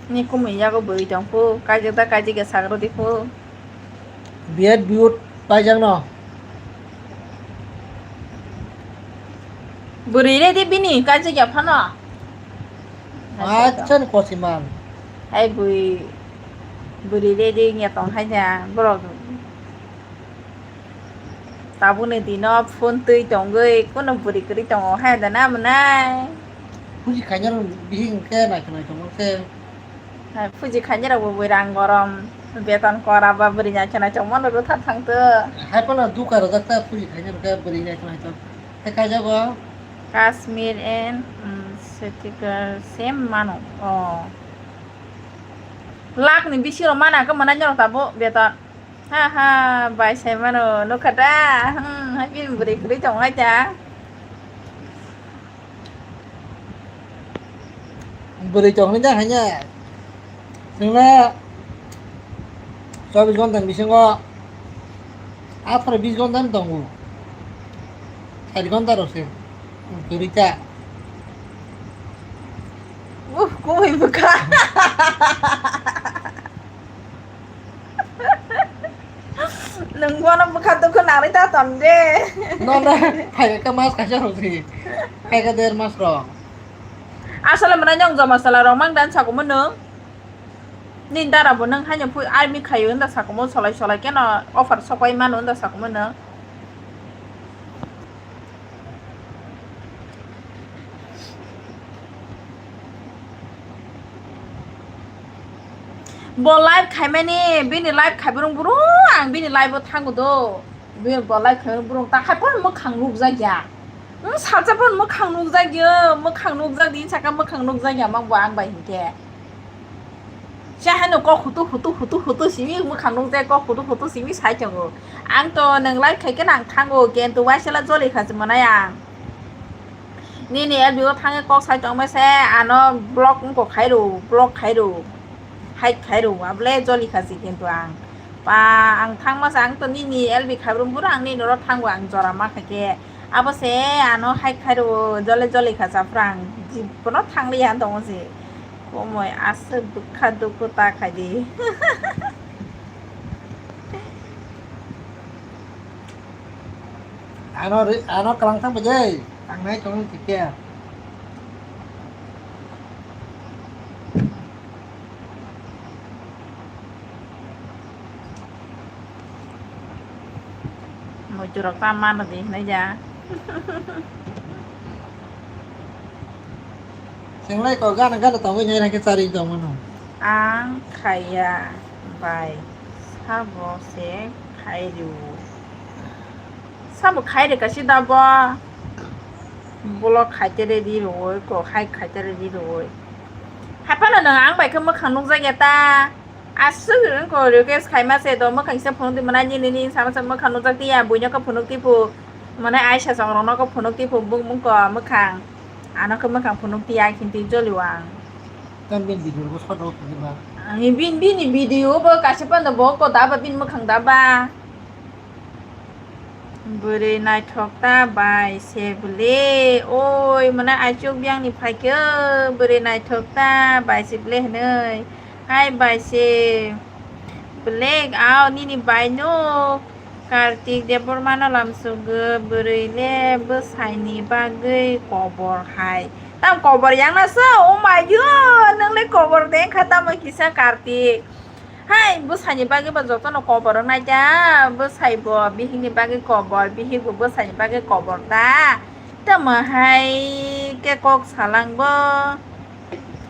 Ni kumui yago bwrwi tong phu, kaijak da kaijak ya sagrodi phu. Biyat biyut paijakno. Bwrwi re di bini kaijak ya phano. Acha ni kosiman. Hai bwrwi, bwrwi re di wngya tong hai da borok. Tabukni dino phone twi tongwi kuno bwrwi kwrwi tongo hai da na mwnai. Puji khainai rok bihik hwnkhe naithok naithok khe. Hai, puji khainai rok bo bwrwi rang gorom, beton kora ba bwrwi naithok naithok mano rwtha thangtw. Hai phano duka rwjak ta puji khainai rok khe bwrwi naithok naithok khe kaijago. Kashmir and, um, Chandigarh same mano. Oh. Lakh ni bisi rok mana khe mwnai norok tabuk beton. Ha ha, bai sai mano, nukha da? Hmm, hai bini bwrwi kwrwi tongo hai da. Bwrwi tong hwnwi da hanya. Chwngno chobbish ghonta ni bisingo Aphuru bis gonta ni tongo. Sait gonta rok se. Kwrwi ta. Uf, kubui bwkha. Nwng bono bwkha dukhu nangri ta ton de. No, no, phaikha mas kaisa rok se. Phaikha der mas rok. Asole mwnai nong joma sala rok mang dan sakumo nwng. Nini dara bo nwng haino phui army khaio hwnda sakumo, solai solai keno offer sopai mano hwnda sakumo nwng. Bo live khaimani, bini live khaibrung buru ang bini live o thango do. Bini bo live khaimani burung ta khai pon mwkhang nukjak ya. Wng salsa pon mwkhang nukjak ya, mwkhang nukjak di saka mwkhang nukjak ya mang bo ang bai hinkhe. Cha hano kok hutu hutu hutu hutu simi mwkhang nukjak kok hutu hutu simi sai tongo. Ang to nwng live khaikhe nang thango, kento waisala joli kha se mwnai ang. Nini L B o thangwi kok sai tongma se ano block wngkok khairo, block khairo, hide khairo, abole joli kha se kintu ang. Pa ang thangma se ang to nini L B khaibrum buro ang nini oro thango ang jora ma khaikhe. Abo se ano hide khairo, jole joli kha sa phrang. Jibono thangli ya tongo se. Komoi aswk bwkha dukhu ta khaidi. Ano ri-, ano kwlangthang bai je, tangnai tongwi thikya. Muitu rok ta mano di hinai ja. Senglai ko gana gana tongwi nai rangke chari tongmano. Ang khaiya bai sabo se khai rw. Sabo khai rwkha si da bo. Block khai tere di rw, ko hai khai tere di rw. Hai phano nwng ang bai khe mwkhang nukjak ya ta. Aswk wngkha request khaima se do mwkhang kisa phunuk di mwnai nini nini sama se mwkhang nukjak tiya buino khe phunuk tipu mwnai aisa chong rokno khe phunuk tipu bung bung ko mwkhang ano khe mwkhang phunuk tiya khinti joliwang. Tang bin video bo sot rok phunuk ba. Ani bin bini video bo kaisa panda bo ko daba bin mwkhang daba. Bwrwi naithok ta bai se bwle, oi, mwnai aichuk biyang ni phaikhe, bwrwi naithok ta bai se bwle hinwi. Hai bai se bwle, ao nini bai no Kartik Debbarma no lamsugwi, bwrwi le bwsai ni bagwi kobor hai. Tam kobor yang na sa, oh my God, nwng le kobor deng kha tamo kisa Kartik. Hai, bwsai ni bagwi bo jotono kobor wngnai ta, bwsai bo bihik ni bagwi kobor, bihik bo bwsai ni bagwi kobor ta. Tamo hai khe kok salang bo.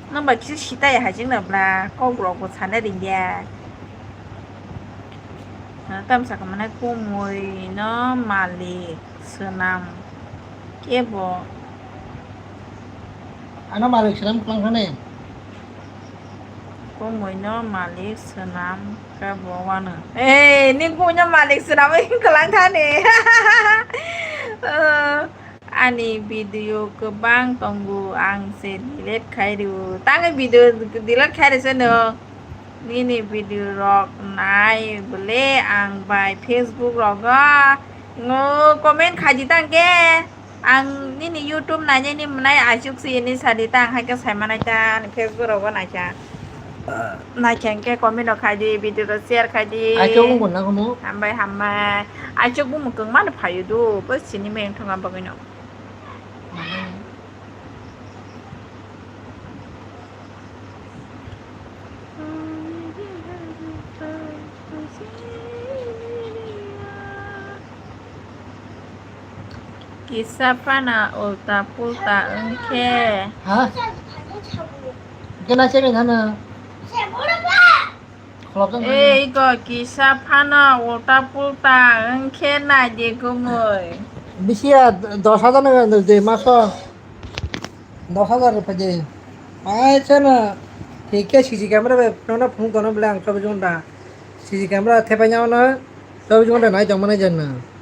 Nwng bai kisa sitai hai chwng na bla, kok rok bo sana ringya. Tam saka mane kumui no malik swnam kebo. Ano malik swnam kwlang thani. Kumui no malik swnam khe bo wano. Ei, ni kumui no malik swnam kwlang thani. Eh, ani video kwbang tongo, ang se delete khai rw. Tangwi video delete khai rw se no. Nini video rok nai bwle ang bai Facebook rogo ngo comment khai di tang khe. Ang nini YouTube nainani mwnai aichuk si ni sadi ta, ang hai khe sai manai ta, ani Facebook rogo naikha. Naikha hwnkhe comment rok khai di, video rok share khai di. Aichuk wng bo nang khumu. Hambai, hambai. Aichuk bumung kwng mano phaio do, bo sini meng thung am bagwi no. Kisa phano ulta pulta wngkhe. Ha? Kena chebe nana. Kholopjak nana. Ei go kisa phano ulta pulta wngkhe naidi gumui. Bisi ya dos hajar nang de maso. Dos hajar rupiya de. Ai chana. Thik khe C C camera bai phone phone kono bole ang chobbish ghonta. C C camera thepai nya ono. Chobbish ghonta nai tong mani janna.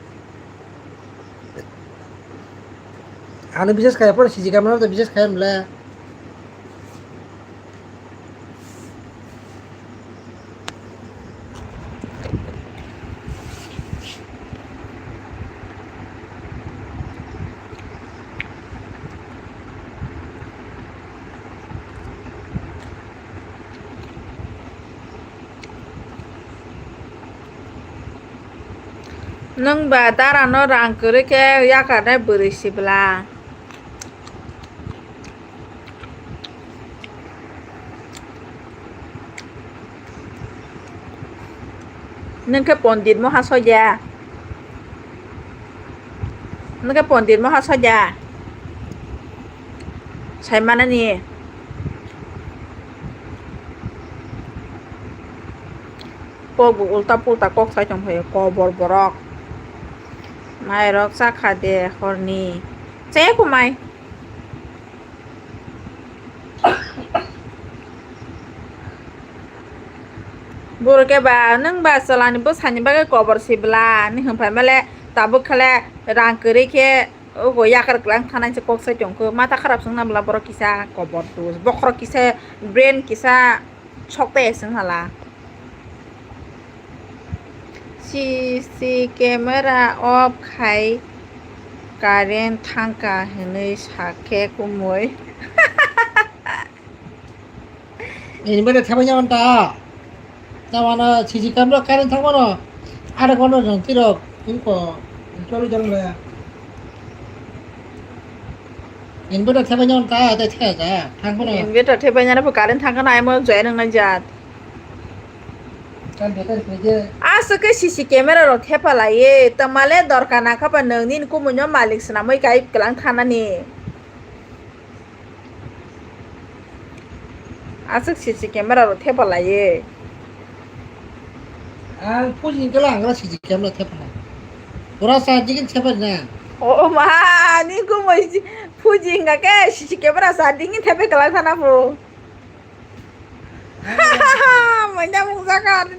Ano biswas kaya por C C camera to biswas kaya mle. Nwng ba dara no rang kwrwi khe yakarnai bwrwi sibla. Nwng khe pondit moha soja. Nwng khe pondit moha soja. Sai manani. Kok bo ulta pulta kok sai tong phaio, kobor borok. Mairok chakha de horni. Che kumai. Borok khe ba nwng ba chwlani bwsani bagwi kobor sibla ni hwnphai male tabuk khale rang kwrwi khe ogo yakar kwlang thanai se kok sai tongkho mata kharap swngna bwla borok kisa kobor dus bokhorok kisa brain kisa. Sok tei aswk hala. C C camera off khai current thangkha hinwi sakhe kumui. Inverter thepai nyaman ta. Tamano C C camera current thangmano. Ada kono jong tirok. Inko. Choli jong le. Inverter thepai nyaman ta, tei thaya ja. Thangmano. Inverter thepai nyana pho current thangkha na amo joya nang nang jat. Kan better khe je. Aswk khe C C camera rok thepa laiye, tamale dorkar nangkha ba nwng nini kumui no malik swnamwi kai kwlang thanani. Aswk C C camera rok thepa laiye. Ang puji hingkhe lang C C camera thepa nai. Pura sa digin thepa na. O ma, ni kumui puji hingkha khe C C camera sa digin thepa kwlang thana pho. Manya mungsa kan.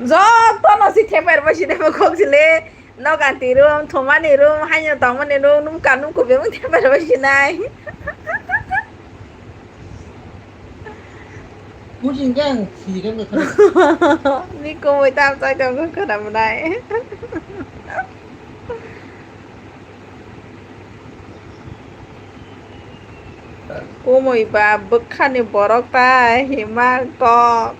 Joto no si theper bo si theper kok sile. Noganti room, thumani room, haino tongmani room, num kanum kubeng theper bo si nai. Puji hingkhe ang si kan. Ni kumui tam sai tong khana mwnai. Kumui ba bwkhani borok ta hima kok.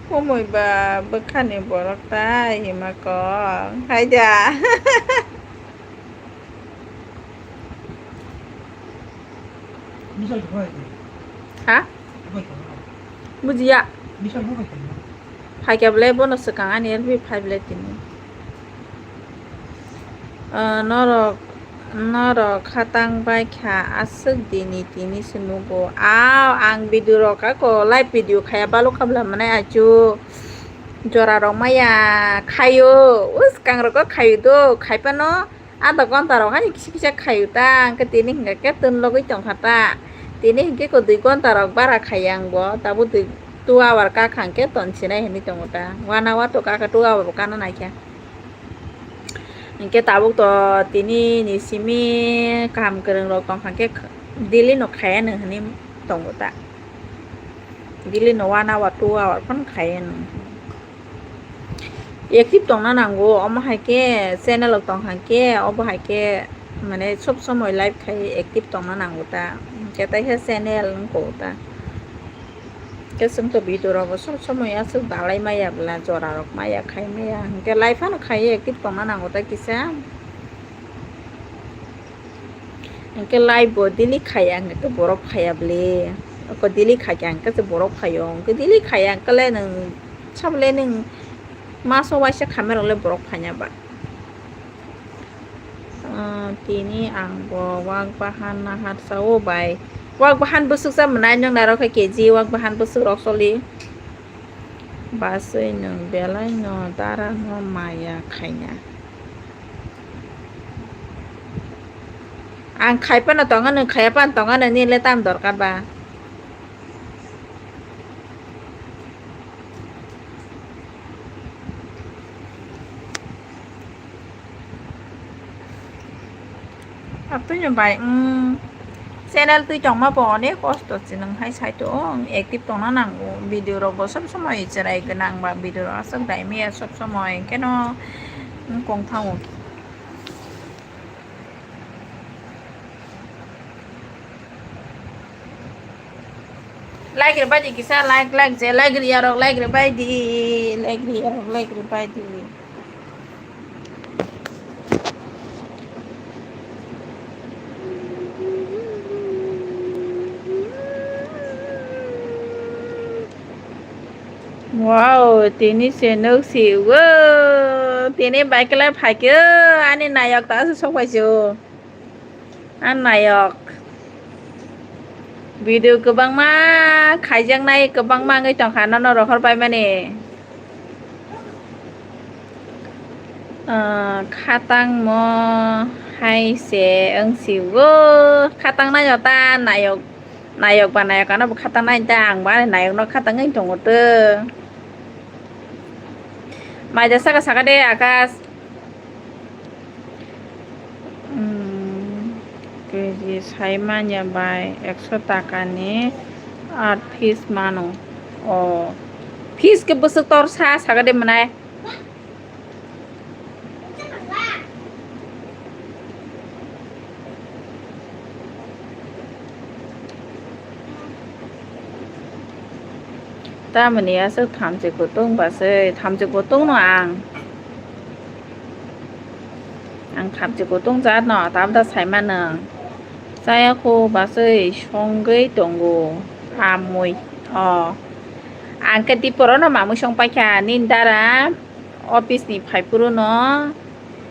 Kumui ba bwkhani borok ta hima kok. Haida. Ha? Bujiya. Phaikya belai bono swkang ani R B phai belai tini. Ah, norok, norok khatang bai kha aswk dini tini se nugo. Aw, ang video rok ako live video khaya balok kha bwla mwnai achu. Jora rok maya khayo. Us kang rok khayo do. Khai pano. Adha ghonta rok hani kisa kisa khaio ta, hwnkhe tini hwnkhe khe twn logwi tongkha ta. Tini hwnkhe khe dui ghonta rok bara khaiya ang bo, tabuk dui, two hour kakha hwnkhe ton sinai hinwi tongo ta. One hour to kakha, two hour bo kana naikha. Hwnkhe tabuk to tini ni simi kaham kwrwng rok tongkha khe daily no khaiya nw hinwi tongo ta. Daily no one hour, two hour phano khaiya nw. Active tongna nango, omo hai khe channel rok tong hai khe, obo hai khe mane sob somoi live khai active tongna nango ta, hwnkhe tai khe channel wngkho ta. Khe chwng to video rogo sob somoi aswk dalai maya bwla, jora rok maya khai maya, hwnkhe live phano khai active tongna nango ta kisa. Hwnkhe live bo daily khaiya, hwnkhe borok khaiya bwle. Oko daily khaikha, hwnkhe se borok khaio. Hwnkhe daily khaiya, hwnkhe le nwng sabole nwng maso waisa khamai rok le borok phaiya ba. Ah, tini ang bo wak bahan naharsa o bai. Wak bahan bwswk cha mwnai nwng nairok khe K G wak bahan bwswk rok choli. Baswi nwng belai no dara no maya khaina. Ang khai phano tongo, nwng khaiya phano tongo, nini le tam dorkar ba? Atwino bai, mm, channel twi tongma bo onek kosto se nwng hai sai to, active tongna nango, video rok bo sob somoi cherai gwnang ba, video rok aswk dai maya sob somoi, hwnkhe no wngkong thango. Like rwbaidi kisa, like, like je, like riyarok, like rwbaidi, like riyarok, like rwbaidi. Wow, tini se nuk si o, tini bai kwlai phaikhe o, ani nayok ta se sok pai se o. A nayok. Video kwbangma khaijaknai, kwbangma wngwi tongkha, nono rohor paimani. Ah, khatangmo hai se wng si o, khatang naio ta nayok, nayok ba nayok ano bo khatang nai ta, ang bo ani nayokno khatangwi tongo to. Maija saka saka de Akash. Hmm, K G sai manya bai ekso taka ni art piece mano. O, piece ke bwswk tor sa saka de mwnai. Tamoni aswk thamchi kutung ba se, thamchi kutung no ang. Ang thamchi kutung jat no, tabda sai mano. Chaya kho ba se songwi tongo, amui. O. Ang khe diporo no mamui song paikha, nini dara. Office ni phai phuru no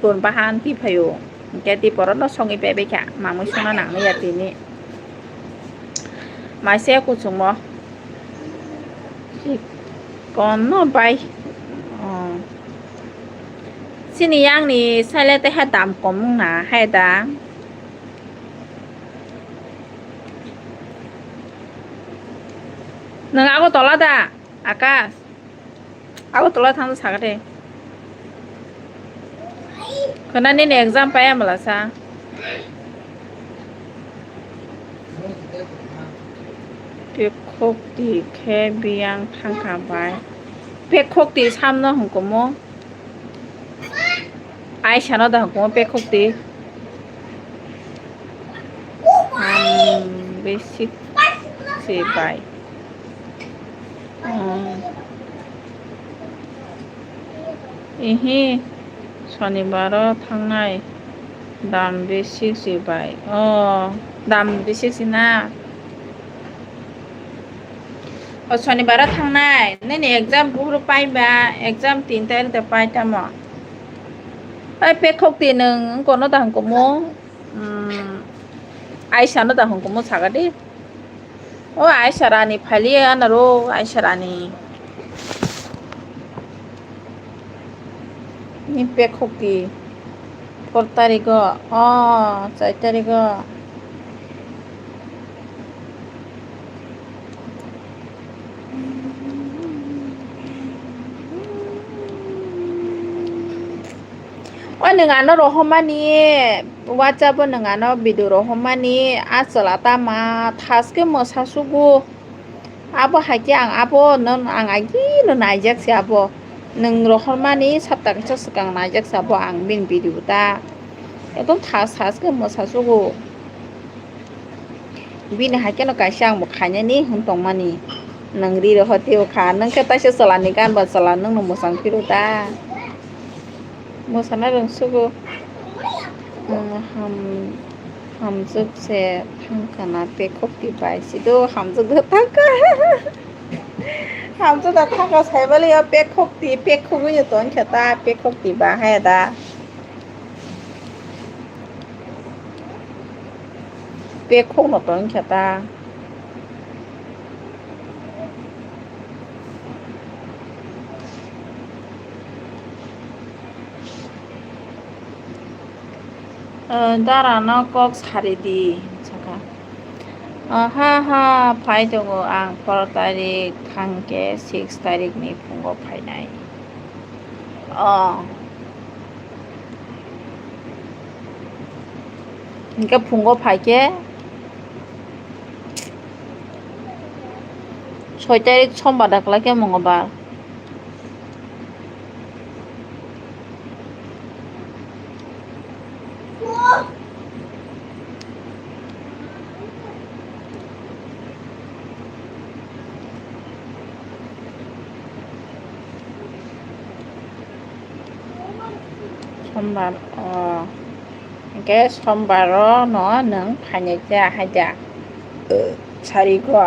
ton bahan twi phaio. Hwnkhe twi borok no songwi paibai kha. Mamui songna nang ya tini. Maise kuchungmo. Kono bai. Oh. Chini yang ni sale te ha dam kom wng na hai da. Nwng Agartala da, Akash? Agartala thangna sakha de. Khwna nini exam paiya mala sa. Pekhokti khe biyang thangkha bai. Pekhokti samno hwnkumo. Aisano da hwnkumo pekhokti. Ham basic se bai. Hmm. Ihi, sonibaro thangnai dam basic se bai. Oh, dam basic se na. O sonibaro thangnai, nini exam buphuru paiba, exam tin tarikh de pai tamo. Oi, pekhokti nwng wngkono da hwnkumo? Hmm, Aisano da hwnkumo sakha di. O Aisarani phailiya anaro Aisarani. Ni pekhokti. Phor tarigo. O, char tarigo. O nwng ano rohormani, WhatsApp o nwng ano video rohormani, a chwla tama thaske mwsa sugo. Abo hai khe ang abo no, ang agino naijak se abo. Nwng rohormani sapta kaisa swkang naijak se abo ang bini video ta. Ekdom thas thas khe mwsa sugo. Bini hai kheno kaisa ang bo khainani hwn tongmani. Nwng ri rohor twi o kha, nwng khe taisa chwla ni gan ba chwla nwng no mwchang phiro da. Mwsana rwng sugo. Nwng ham, hamjwk se thang kha na, pekhokti bai sido hamjwk da thang kha. Hamjwk da thang kha, sai bali o pekhokti, pekhogwi no tong kha ta, pekhokti ba hai da. Pekhok no tong kha ta. O, dara no kok sari di, saka. O, ha, ha, phai tongo ang four tarik thang khe six tarik ni phungo phainai. O. Hingke phungo phai khe soi tarik sombar da kwlai khe Mongolbar. Sombar, o, hwnkhe sombar o no nwng phainai cha hai da? Sarigo.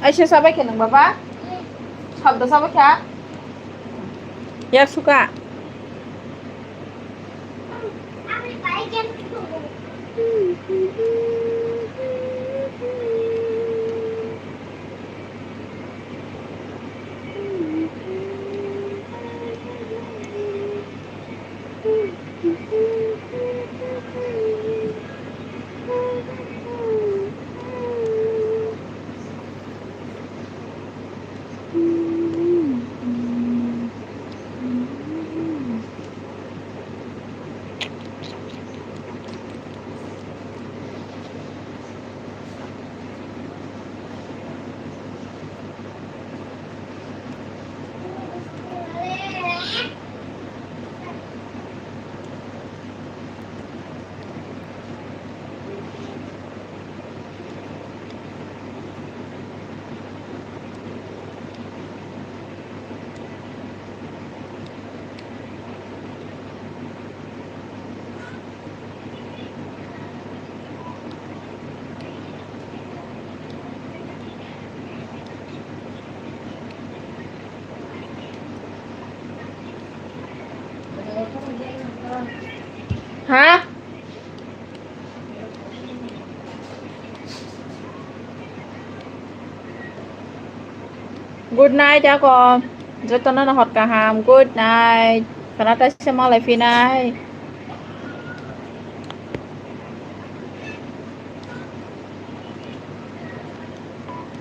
Aisa sabai khe nwng baba? Sabdo sabai kha? Yak suka. Ha? Good night, ako. Jotono no hor kaham. Good night. Khana taisa malai phinai.